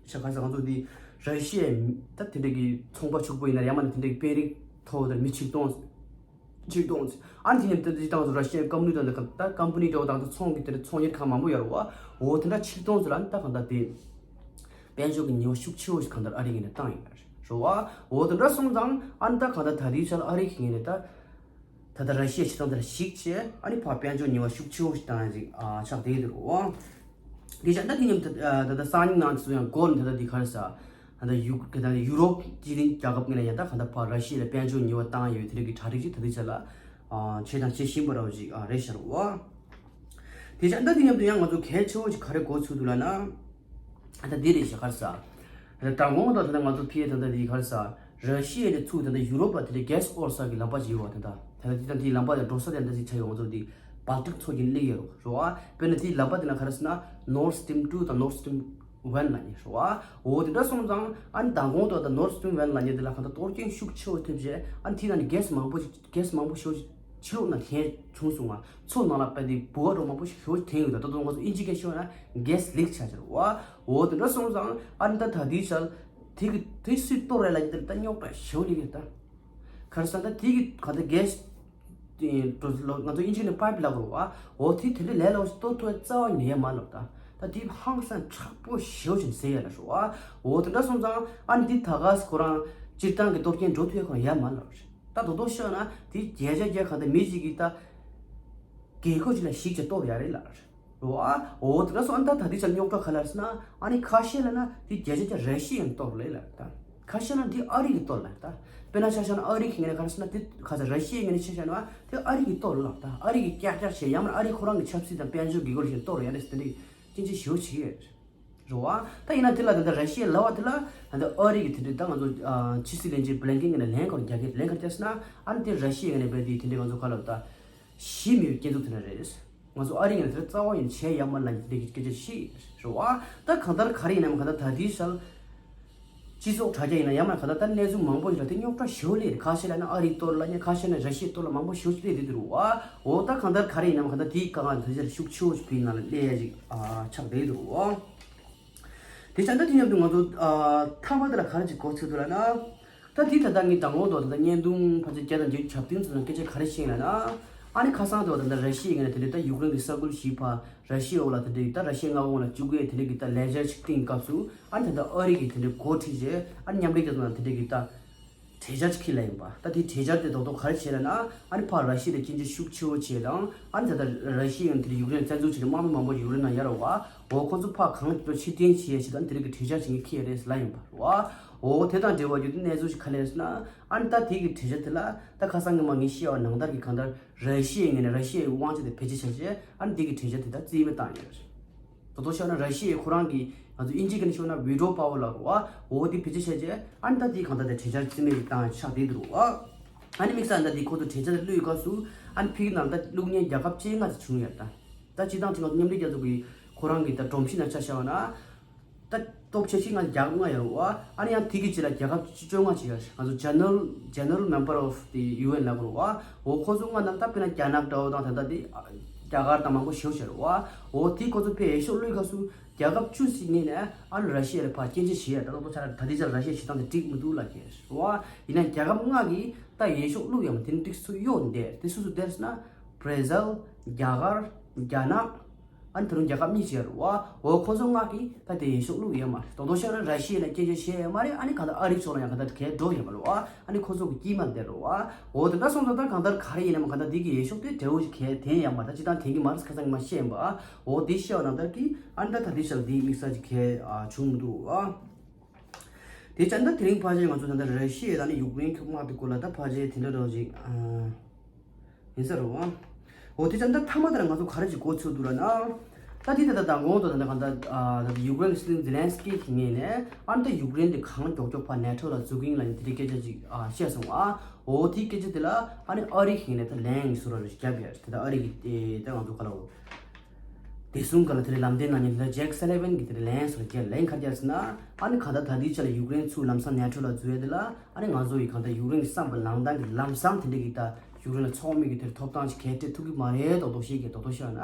ཤ་ཁ་ས་ང་ཚོ་འདི་ར་ཤི་ཡའི་ད་དེ་འདྲ་གི་ཚོང་པ་ཕྱུག་པོ་ཡིན་ན་ཡང་མིན་ན་དེ་འདྲ་གི་དཔོན་རིགས་མཐོ་བོ་དང་མི་ཆིག་སྟོང་ཆིག་སྟོང་ཨ་ནི་དེ་ནས་ད་འདི་དང་ཚོ་ར་ཤི་ཡའི་ཀམ་ནི་དང་ད་ཀམ་པ་ནི་འདྲ་བོ་དང་ད་ཚོང་གི་དེ་འདྲ་ཚོང་གཉེར་ཁང་མང་པོ་ཡོད་རེད་བ། འོ་དེ་འདྲ་ཆིག་སྟོང་ཚོ་ལ་ད་གང་ལྟར་དེ་དཔལ་འབྱོར་གྱི་ཉེན་ཁ་ཤུགས་ཆེ་བོ་ཞིག་གང་ལྟར་ཨ་རི་གི་ནས་བཏང་ཡོད་རེད་བ། འོ་དེ་འདྲ་སོང་ཙང་ཨ་ནི་ད་གང་ལྟར་ད་རེས་ཆ་ལ་ཨ་རི་གི་ངོས་ནས་ད། ད་ལྟ་ར་ཤི་ཡ་སྤྱི་བཏང་དེ་ལ་གཞིགས་བྱས་ཨ་ནི་ཕར་དཔལ་འབྱོར་ཉེན་ཁ་ཤུགས་ཆེ་བོ་ཞིག་བཏང་ཡ་ཅིག་ཨ་ཆགས་བསྡད་ཡོད་རེད་བ། དེ་བཞག་ན་དེ་མཉམ་དུ་ད་ལྟ་སང་ཉིན་ནང་ཚུད་ཡང་འགོར་ནས་ད་ལྟ་འདི་ག་རེ་ཟ། ད་ལྟ་ཡུ་ད་ལྟ་ཡུ་རོབ་སྤྱི་མཐུན་རྒྱལ་ཁབ་ངོས་ལ་ཡང་ད་གང་ལྟར་ཕར་ར་ཤི་ཡ་ལ་དཔལ་འབྱོར་ཉེན་ཁ་བཏང་ཡོད་དེ་རིགས་ཀྱི་གྲ་སྒྲིག་ཅིག་ད་ལྟའི་ཆ་ལ་ཨ་བྱས་དང་བྱེད་བཞིན་པ་འདྲ་བོ་ཅིག་ཨ་རེད་ཤག་རེད་བ། དེ་བཞག་ན་དེ་མཉམ་དུ་ཡང་ང་ཚོ་གལ་ཆེ་བོ་ཅིག་ག་རེ་གོ་ཚུལ་འདུག་ལབ་ན། ད་འདི་རེད་ཤག་ག་རེ་ཟ། ད་དང་གོང་དུ་ད་ལྟ་ང་ཚོ་ཕི་ཡ་ད་ལྟ་འདི་ག་རེ་ཟ། ར་ཤི་ཡ་ནས་ཚུར་ད་ལྟ་ཡུ་རོབ་ལ་དེ་འདྲའི་གྷེ་སི་བོར་ས་གི་ལམ་པ་ཅིག་ཡོད་བ། ད་ལྟ་ད་ལྟ་དེ་ད་འདིའི་ལམ་པ་དེ་འགྲོ་ས་དེ་འདྲ་ཅིག་ཆགས་ཡོད། ང་ཚོ་འདི་བལ་ཏིག་མཚོ་བརྒྱུད་སླེབས་ཡོད་རོ་རོ་ཨ། དཔེར་ན་དེའི་ལམ་པ་དེ་ན་ག་རེ་ཟེར་ན་Nord Stream two དང་Nord Stream one ལབ་མཁན་རོ་ཨ། འོ་དེ་འདྲ་སོང་ཙང་ཨ་ནི་དང་གོང་དུ་ད་Nord Stream one ལབ་མཁན་དེ་ལ་གང་ལྟར་གཏོར་སྐྱོན་ཤུགས་ཆེ་བོ་ཐེབས་རྗེས་ཨ་ནི་དེའི་ནང་ནས་གྷེ་སི་མང་པོ་ཞིག་གྷེ་སི་མང་པོ་ཞིག་ཕྱི་ལོགས་ནས་འཐེན་བྱུང་སོང་ང་། མཚོ་ནང་ལ་དཔེ་དེ་བུ་བ་འདྲ་མང་པོ་ཞིག་ཞེ་པོ་ཅིག་འཐེན་ཡོད། ད་དུང་ང་ཚོ་ཨིན་ཇི་སྐད་ཤོད་ན་gas leak ཆགས་ཆགས་རེད་བ། འོ་དེ་འདྲ་སོང་ཙང་ཨ་ནི་ད་ད་དེའི་ཆར་དེ་གི་དེ་སུས་གཏོར་རེད་ལབ་ཀྱི་དེ་ད་རྙོག་དྲ་ཞེ་པོ་ཅིག་ཡོད་ད། ག་རེ་ཟེར་ན་ད་དེ་གི་ག་ད་gas དེ་འགྲོ་ལོ་ང་ཚོ་ཨིན་ཇི་ནས་པའིབ་ལབ་དགོས་རེད་བ། འོ་དེ་དེ་འདྲ་ལས་སླ་པོ་ཞིག་གཏོར་ཐུབ་ཡ་རྩ་བ་ནས་ཡོད་མ་རེད་ད། ད་དེ་ཧང་སང་དྲག་པོ་ཞེ་པོ་ཅིག་ཟེར་ཡ་ལ་རེད་བ། འོ་དེ་འདྲ་སོང་ཙང་ཨ་ནི་དེ་ད་ག་སེ་ཁོ་རང་སྤྱིར་བཏང་གི་གཏོར་སྐྱོན་འགྲོ་ཐུབ་ཡ་ཁོ་རང་ཡོད་མ་རེད་ལབ་རེད། ད་རྡོག་རྡོག་ཤོད་ན་དེ་བརྒྱ་ཆ་བརྒྱ་ག་ད་མི་གཅིག་གིས་ད་རྒྱལ་ཁབ་གཅིག་ལ་གཞིགས་བྱས་གཏོར་ཡ་རེད་ལབ་རེད་བ། འོ་དེ་འདྲ་སོང་ཨ་ནི་ད་ད་དེ་ཆ་རྙོག་དྲ་ག་ལ་རེད་ཟེར་ན་ཨ་ནི་ཁ་ཤས་ལབ་ན་དེ་བརྒྱ་ཆ་བརྒྱ་ར་ཤི་ཡས་གཏོར་ལེ་ལབ་རེད་ད། ཁ་ཤས་ལབ་ན་དེ་ཨ་རི་གིས་གཏོར་ལབ་རེད་ད། དཔེར་ན་ཆ་བཞག་ན་ཨ་རི་གི་ངོས་ནས་ག་རེ་ཟེར་ན་དེ་ག་ཚ་ར་ཤི་ཡའི་ངོས་ནས་ཆ་བཞག་ན་དེ་ཨ་རི་གིས་གཏོར་ལབ་ད། ཨ་རི་གིས་ཀྱག་ཀྱག་བྱས་ཡང་མིན་ཨ་རི་ཁོ་རང་གི་ཆབ་སྲིད་དང་དཔལ་འབྱོར་གྱི་སྐོར་ཞིག་གཏོར་ཡ་རེད་ཟེར་དེ་འདྲའི་སྐྱོན་བརྗོད་ཞེ་པོ་བྱེད་ཀྱི་ཡོད་རེད། རེད་བ། ད་ཡིན་ན་དེ་ལ་ད་ལྟ་ར་ཤི་ཡ་ལབ་པ་དེ་ལ་ད་ལྟ་ཨ་རི་གི་དེ་འདྲའི་ད་ང་ཚོ་ཕྱི་སྲིད་བློན་ཆེན་བྷི་ལིན་ཀེན་གྱི་ནས་ལན་གང་རྒྱག་གི་ལན་གང་རྒྱག་ཟེར་ན་ཨ་ནི་དེ་ར་ཤི་ཡའི་ངོས་ནས་བས་དེ་དེ་འདྲའི་ང་ཚོ་ག་ལབ་ད་ཞི་མི་བའི་སྐྱོན་འཛུགས་དེ་འདྲ་རེད། ང་ཚོ་ཨ་རི་ངོས་ནས་དེ་རྩ་བ་ཡིན་བྱས་ཡ་མ་ལ་ཡིན་དེ་འདྲའི་སྐད་ཆ་ཞིག་རེད་བ། ད་གང་ལྟར་ག་རེ་ཡིན་ནམ་གང་ལྟར་ད་དེའི་ཤལ་སྤྱི་ཚོགས་དྲ་རྒྱ་ཡིན་ན་ཡ་མ་གང་ལྟར་ད་གནས་ཚུལ་མང་པོ་ཞིག་ལ་དེ་རྙོག་དྲ་ཞེ་པོ་སླེབས་རེད། ཁ་ཤས་ལབ་ན་ཨ་རི་གཏོར་ལབ་ཉན་ཁ་ཤས་ནས་ར་ཤི་ཡ་གཏོར་ལ་མང་པོ་ཞེ་པོ་ཞིག་སླེབས་བསྡད་འདུག་རེད་བ། འོ་ད་གང་ལྟར་ག་རེ་ཡིན་ནམ་གང་ལྟར་དེའི་དཀའ་ངལ་དེ་ཚོ་ཤུགས་ཆེ་བོ་ཞིག་བོད་ནང་ལ་སླེབས་ཡ་ཞིག་ཨ་ཆགས་བསྡད་འདུག་རེད་བ། དེ་ཆ་ད་དེ་མཉམ་དུ་ང་ཚོ་ཨ་མཐའ་མ་དེ་ལ་ག་རེ་ཅིག་གོ་ཚོད་འདུག་ལབ་ན། ད་དེ་ད་ལྟ་ངས་དང་པོ་དང་ད་ལྟ་བརྙན་ཐུང་ཕལ་ཆེར་བརྒྱ་དང་བརྒྱད་ཅུ་གྱ་བདུན་ཙམ་ནང་སྐད་ཆ་ག་རེ་བཤད་ལབ་ན། ཨ་ནི་ཁ་སང་དུ་ད་ལྟ་ར་ཤི་ཡའི་ངོས་ནས་དེ་འདྲའི་ད་ཡུཀ་རེན་གྱི་ས་ཁུལ་ཞིག་ཕར་ར་ཤི་ཡའི་འོག་ལ་དེ་འདྲའི་ད་ར་ཤི་ཡའི་མངའ་ཁོངས་ལ་བཅུག་གི་དེ་འདྲའི་གི་ད་ལས་འཆར་ཞིག་བཏིང་སྐབས་སུ་ཨ་ནི་ད་ལྟ་ཨ་རི་གིས་དེ་འདྲའི་འགོ་ཁྲིད་བྱས་ཨ་ནི་མཉམ་འབྲེལ་རྒྱལ་ཚོགས་ནང་དེ་འདྲའི་གི་ད། གྲོས་འཆར་ཅིག་ཁྱེར་ལ་ཡིན་པ། ད་དེ་གྲོས་འཆར་དེ་རྡོག་རྡོག་ག་རེ་བྱས་ལ་ན། ཨ་ནི་ཕར་ར་ཤི་ཡ་ལ་སྐྱོན་བརྗོད་ཤུགས་ཆེ་བོ་བྱས་དང་། ཨ་ནི་ད་ལྟ་ར་ཤི་ཡ་ཡང་དེ་ལ་ཡུཀ་རེན་བཙན་འཛུལ་བྱས་ནས་དམག་མི་མང་པོ་ཡུཀ་རེན་ནང་ཡར་བ། འོ་ཁོ་ཚོ་ཕར་གང་མགྱོགས་ཕྱིར་འཐེན་བྱེད་ཡ་ཞིག་དང་། དེ་རིགས་ཀྱི་གྲོས་འཆར་ཅིག་ངས་ཁྱེར་རེད་ལ་ཡིན་པ་རེད་བ། འོ་དེ་དང་འབྲེལ་བ་ཡོད་དུས་གནས་ཚུལ་ཞིག་ག་རེ་རེད་ཟེར་ན། ཨ་ནི་ད་དེ་གི་གྲོས་འཆར་དེ་ལ་ད་ཁ་སང་གི་མ་ངས་བཤད་པ་ནང་ལྟར་གྱི་གང་ལྟར་ར་ཤི་ཡའི་ངོས་ནས་ར་ཤི་ཡའི་དབང་ཆ་དེ་བེད་སྤྱོད་བྱས་རྗེས། ཨ་ནི་དེ་གི་གྲོས་འཆར་དེ་ད་རྩིས་མེད་བཏང་ཡོད་རེད། ད་དུང་བཤད་ན་ར་ཤི་ཡའི་ཁོ་རང་གི་ང་ཚོ་དབྱིན་ཇི་སྐད་ནས་ཤོད་ན་ཝི་ཊོ་པ་ཝར་ལབ་རེད་བ། འོ་དེ་བེད་སྤྱོད་བྱས་རྗེས་ཨ་ནི་ད་དེ་གང་ལྟར་དེ་གྲོས་འཆར་རྩིས་མེད་ཅིག་བཏང་ཡ་ཆགས་བསྡད་འདུག་རེད་བ། ཨ་ནི་དམིགས་བསལ་ད་དེ་ཁོ་ཚོ་གྲོས་འཆར་དེ་བླུགས་སྐབས་སུ། ཨ་ནི་ཕ་གི་ནང་ད་བླུགས་མཁན་རྒྱལ་ཁབ་བཅོ་ལྔ་ཙམ་བྱུང་ཡོད་ད། ད་སྤྱིར་བཏང་དེ་ང་ཚོ་མཉམ་འབྲེལ་རྒྱལ་ཚོགས་ཀྱི་ཁོ་རང་གི་ད་སྒྲོམ་གཞི་ནང་ཆ་བཞག་པ་ན། ད་སྟོབས་ཆེ་ཤོས་ང་རྒྱལ་ཁབ་ལྔ་ཡོད་རེད་བ། ཨ་ནི་ཡང་དེ་གི་རྗེས་ལ་རྒྱལ་ཁབ་བཅོ་ལྔ་ཅིག་ཡོད་རེད། ང་ཚོ་General General Member of the ཡུ་ཨེན་ལབ་དགོས་རེད་བ། འོ་ཁོ་ཚོ་ལྔ་ནང་ད་དཔེར་ན་རྒྱ་ནག་འདྲ་བོ་དང་། ད་ལྟ་དེ་རྒྱ་གར་དང་མང་པོ་ཞེ་པོ་ཅིག་ཡོད་རེད་བ། འོ་དེ་ཁོ་ཚོ་དཔེ་འོས་ཤོག་བླུགས་སྐབས་སུ་རྒྱལ་ཁབ་བཅུ་ཞིག་ངོས་ནས་ཨ་ནི་ར་ཤི་ཡ་ལ་ཕར་སྐྱོན་བརྗོད་བྱེད་ཡ། ད་ལྟ་ཆ་ད་ལྟའི་ཆར་ར་ཤི་ཡའི་བྱེད་སྟངས་དེ་འགྲིག་མི་འདུག་ལབ་ཀྱི་རེད་བ། ཡིན་ན་རྒྱལ་ཁབ་ལྔ་གིས་ད་འོས་ཤོག་བླུགས་ཡོད་མ། དེ་ནི་ཏོག་ཙམ་གཡོལ་བསྡད། དེ་སུ་སུ་རེད་ཟེར་ན། བྷ་ར་ཟིལ། རྒྱ་གར། རྒྱ་ནག་ཨ་ནི་ད་རུང་རྒྱལ་ཁབ་གཉིས་ཅིག་ཡོད་རེད་བ། འོ་ཁོ་ཚོ་ལྔ་གིས་ད་དེ་འོས་ཤོག་བླུགས་ཡོད་མ་རེད། རྡོག་རྡོག་བཤད་ན་ར་ཤི་ཡ་ལ་སྐྱོན་བརྗོད་བྱས་ཡོད་མ་རེད། ཨ་ནི་གང་ལྟར་ཨ་རིའི་ཕྱོགས་ལ་ཡང་གང་ལྟར་གས་འགྲོ་ཡོད་མ་རེད་བ། ཨ་ནི་ཁོ་ཚོ་གི་དཀྱིལ་མ་བསྡད་རེད་བ། འོ་དེ་འདྲ་སོང་ཙང་ད་གང་ལྟར་ག་རེ་ཡིན་ནའང་གང་ལྟར་འདི་གི་འོས་ཤོག་དེ་འབྲས་བུ་ཞིག་གས་ཐོན་ཡོད་མ་རེད། ད་སྤྱིར་བཏང་ཐོན་གྱི་མ་རེད། ཁ་སང་གི་མ་བཤད་ཡིན་པ། འོ་དེ་བཤད་པ་ནང་ལྟར་གྱི་ཨ་ནི་ད་ད་ལྟའི་ཆར་འདི་དམིགས་བསལ་ཅིག་གས་ཨ་བྱུང་མི་འདུག་ཨ། དེ་བྱས་ད་དེ་རིང་ཕལ་ཆེར་ང་ཚོ་ད་ལྟ་ར་ཤི་ཡ་དང་ནི་ཡུཀ་རེན་གྱི་དམག་དེ་སྐོར་ལ་ད་ཕལ་ཆེར་དེ་འདྲ་འདྲ་བོ་ཅིག་ཨ། ཡིན་ས་རེད་བ། འོ་དེ་ཙམ་ད་མཐའ་མ་དེ་ལ་ང་ཚོ་ག་རེ་ཅིག་གོ་ཚོད་འདུག་ལབ་ན། ད་དེ་ད་ལྟ་མདང་དགོང་དུ་ད་ལྟ་གང་ལྟར་ཨ་ད་ལྟ་ཡུཀ་རེན་གྱི་སྲིད་འཛིན་ཛེ་ལན་སི་ཀི་གི་ངོས་ནས་ཨ་ནི་ད་ཡུཀ་རེན་དེ་གང་མགྱོགས་མགྱོགས་ཕར་ནེ་ཊོ་ལ་འཛུལ་གྱི་ཡིན་ལབ་ནས་དེ་འདྲའི་སྐད་ཆ་ཅིག་ཨ་བཤད་སོང་ཨ། འོ་དེའི་སྐད་ཆ་དེ་ལ་ཨ་ནི་ཨ་རི་གི་ངོས་ནས་ད་ལན་བཟོ་འདྲ་རེ་ཞིག་བརྒྱབ་ཡོད་རེད། དེ་ད་ཨ་རི་གི་ཨེ་ད་ང་ཚོ་ག་ལ་འོ། བདེ་སྲུང་སྒང་ལ་དེ་རིང་ལམ་སྟོན་གནང་མཁན་དེ་ལ་ཇེག་སེ་ལི་ཝན་གྱིས་དེ་རིང་ལན་བཟོ་རྒྱག་ལན་ག་རེ་བརྒྱབ་ཟེར་ན། ཨ་ནི་གང་ལྟར་ད་ལྟའི་ཆ་ལ་ཡུཀ་རེན་ཚུར་ལམ་སང་ནེ་ཊོ་ལ་འཛུལ་ཡ་དེ་ལ་ཨ་ནི་ང་ཚོ་ཡི་གང་ལྟར་ཡུཀ་རེན་གྱི་བསམ་པ་ལངས་སྟངས་ཀྱི་ལམ་སང་དེ་འདྲ་གི་ད་ཡུཀ་རེན་ལ་ཚོགས་མི་གི་དེར་ཐོབ་ཐང་ཞིག་གས་སྤྲད་ཐུབ་ཀྱི་མ་རེད། རྡོག་རྡོག་བཤད་ཀྱི་རྡོག་རྡོག་བཤད་ན།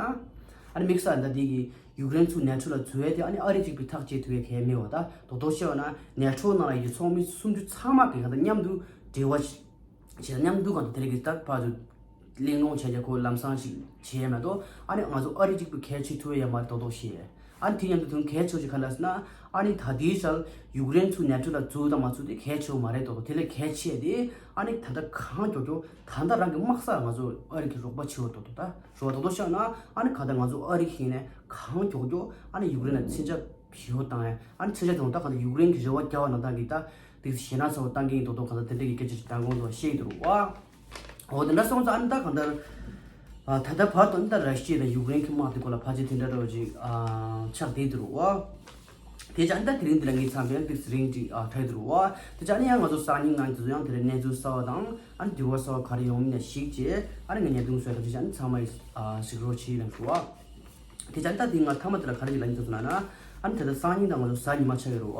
ཨ་ནི་དམིགས་བསལ་ད་ལྟའི་གི་ཡུཀ་རེན་ཚུར་ནེ་ཊོ་ལ་འཛུལ་ཡ་དེ་ཨ་ནི་ཨ་རི་གཅིག་པུས་ཐག་བཅད་ཐུབ་ཡ་གང་ཡང་མེད་པ། ད་རྡོག་རྡོག་བཤད་ན་ནེ་ཊོ་ནང་ལ་ཡི་ཚོགས་མི་སུམ་ཅུ་ཚང་མ་གི་གང་ལྟར་མཉམ་དུ་འབྲེལ་བ་བྱས་ན་མཉམ་དུ་གང་དུ་དེ་རིང་གི་ལྟར་ཕར་ཚུར་གླེང་སློང་བྱས་རྗེས་ཁོ་ལམ་སང་ཞིག་བྱས་མ་གཏོགས། ཨ་ནི་ང་ཚོ་ཨ་རི་གཅིག་པུ་གལ་ཆེ་ཐུབ་ཡ་མ་རེད། རྡོག་རྡོག་བཤད། ཨ་ནི་དེ་མཉམ་དུ་དོན་གལ་ཆེ་བ་ཞིག་ག་རེ་ཟེར་ན། ཨ་ནི་ད་ལྟའི་ཆར་ཡུཀ་རེན་ཚུར་ནེ་ཊོ་ལ་འཛུལ་དང་མ་འཛུལ་དེ་གལ་ཆེ་བ་མ་རེད། རྡོག་རྡོག་དེ་ལས་གལ་ཆེ་དེ་ཨ་ནི་ད་ལྟ་གང་མགྱོགས་མགྱོགས་ད་ལྟ་རང་གི་དམག་ས་ང་ཚོ་ཨ་རི་གི་རོགས་པ་བྱེད་པ་རྡོག་རྡོག་ད་རོགས་པ་རྡོག་རྡོག་བཤད་ན། ཨ་ནི་གང་ལྟར་ང་ཚོ་ཨ་རི་གི་ནས་གང་མགྱོགས་མགྱོགས་ཨ་ནི་ཡུཀ་རེན་ལ་མཚོན་ཆ་བེད་སྤྱོད་བཏང་ཡ། ཨ་ནི་མཚོན་ཆ་དེ་ད་གང་ལྟར་ཡུཀ་རེན་གྱི་རེ་བ་རྒྱག་པ་ནང་ལྟར་གྱི་ད། དེ་ཞེད་སྣང་ཚ་བོ་བཏང་གི་ཡིན། རྡོག་རྡོག་གང་ལྟར་དེ་འདྲ་གི་སྐད་ཆ་ཞིག་མདང་དགོང་དུ་བཤད་ཀྱི་འདུག་རེད་བ། འོ་དེ་འདྲ་སོང་ཙང་ཨ་ནི་ད་གང་ལྟར་ཨ་ད་ལྟ་བར་དུ་ཨ་ནི་ད་ར་ཤི་ཡ་དང་ཡུཀ་རེན་གྱི་དམག་དེ་སྐོར་ལ་ཕལ་ཆེར་དེ་འདྲ་འདྲ་བོ་ཅིག་ཨ་ཆགས་བསྡད་འདུག་རེད་བ། དེ་ཅག་ཨ་ནི་ད་དེ་རིང་འདི་ལ་ངའི་མཚམས་པའི་ཏིག་རིང་ཅིག་ཨ་ཐལ་འདུག་རེད་བ། དེ་ཅག་ཨ་ནི་ཡང་ང་ཚོ་སང་ཉིན་ང་ཚོ་ཡང་དེ་འདྲ་གནས་ཚུལ་གསར་བ་དང་ཨ་ནི་འགྱུར་བ་གསར་བ་ག་རེ་ཡོང་མིན་ལ་གཞིགས་བྱས། ཨ་ནི་ང་བརྙན་ཐུང་བཟོས་ཐབས་ཅིག་ཨ་ནི་ཚང་མ་ཡིས་ཨ་གཟིགས་རོགས་བྱེད་ལབ་ཞུ་བ། དེ་ཅག་ཨ་ནི་ད་དེ་ང་མཐའ་མ་དེ་ལ་ག་རེ་ཅིག་ལབ་ཡིན་ཟེར་ན། ཨ་ནི་དེ་ལྟར་སང་ཉིན་དང་ང་ཚོ་གཟའ་ཉི་མ་ཆགས་ཀྱི་རེད་བ།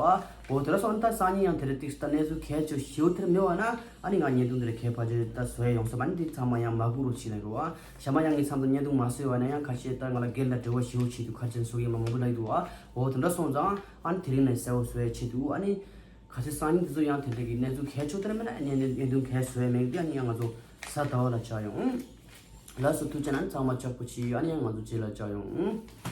འོ་དེ་ལ་སོང་ཨ་ནི་ད་སང་ཉིན་ཡང་དེ་རེད་ཏིག་ད་གནས་ཚུལ་གལ་ཆེ་ཞེ་པོ་དེ་རེད་མེད་བ་ན། ཨ་ནི་ང་བརྙན་ཐུང་དེ་རེད་གལ་ཕལ་ཆེར་ད་བཟོ་ཡ་ཡོང་ས་མ་ནི་དེ་ཚང་མ་ཡང་མ་སྒུག་རོགས་བྱེད་ལབ་རེད་བ། གཞན་པ་ཡང་ངའི་མཚམས་དང་བརྙན་ཐུང་མ་བཟོས་བ་ན་ཡང་ཁ་ཤས་ད་ང་ལ་སྒེར་ལ་འབྲེལ་བ་ཞེ་པོ་བྱེད་དུས་ཁ་ཆེན་བཟོ་ཡ་མ་མང་པོ་ལབ་ཀྱི་འདུག་བ། འོ་དེ་འདྲ་སོང་ཙང་ཨ་ནི་དེ་རིང་ནས་གསལ་བོ་བཟོ་ཡ་ཆེད་དུ་ཨ་ནི། གལ་སྲིད་སང་ཉིན་དེ་ཚོ་ཡང་དེ་འདྲ་གི་གནས་ཚུལ་གལ་ཆེ་དེ་རེད་མེད་ན་ཨ་ནི་བརྙན་ཐུང་གལ་བཟོ་ཡ་མེད་དེ་ཨ་ནི་ཡང་ང་ཚོ་གཟའ་ཟླ་བ་ལ་བཅར་ཡོང་། ལགས་སོ་ཐུགས་རྗེ་གནང་། ཚང་མ་ལྕགས་པོ་བྱེད། ཨ་ནི་ཡང་ང་ཚོ་རྗེས་ལ་བཅར་ཡོང་།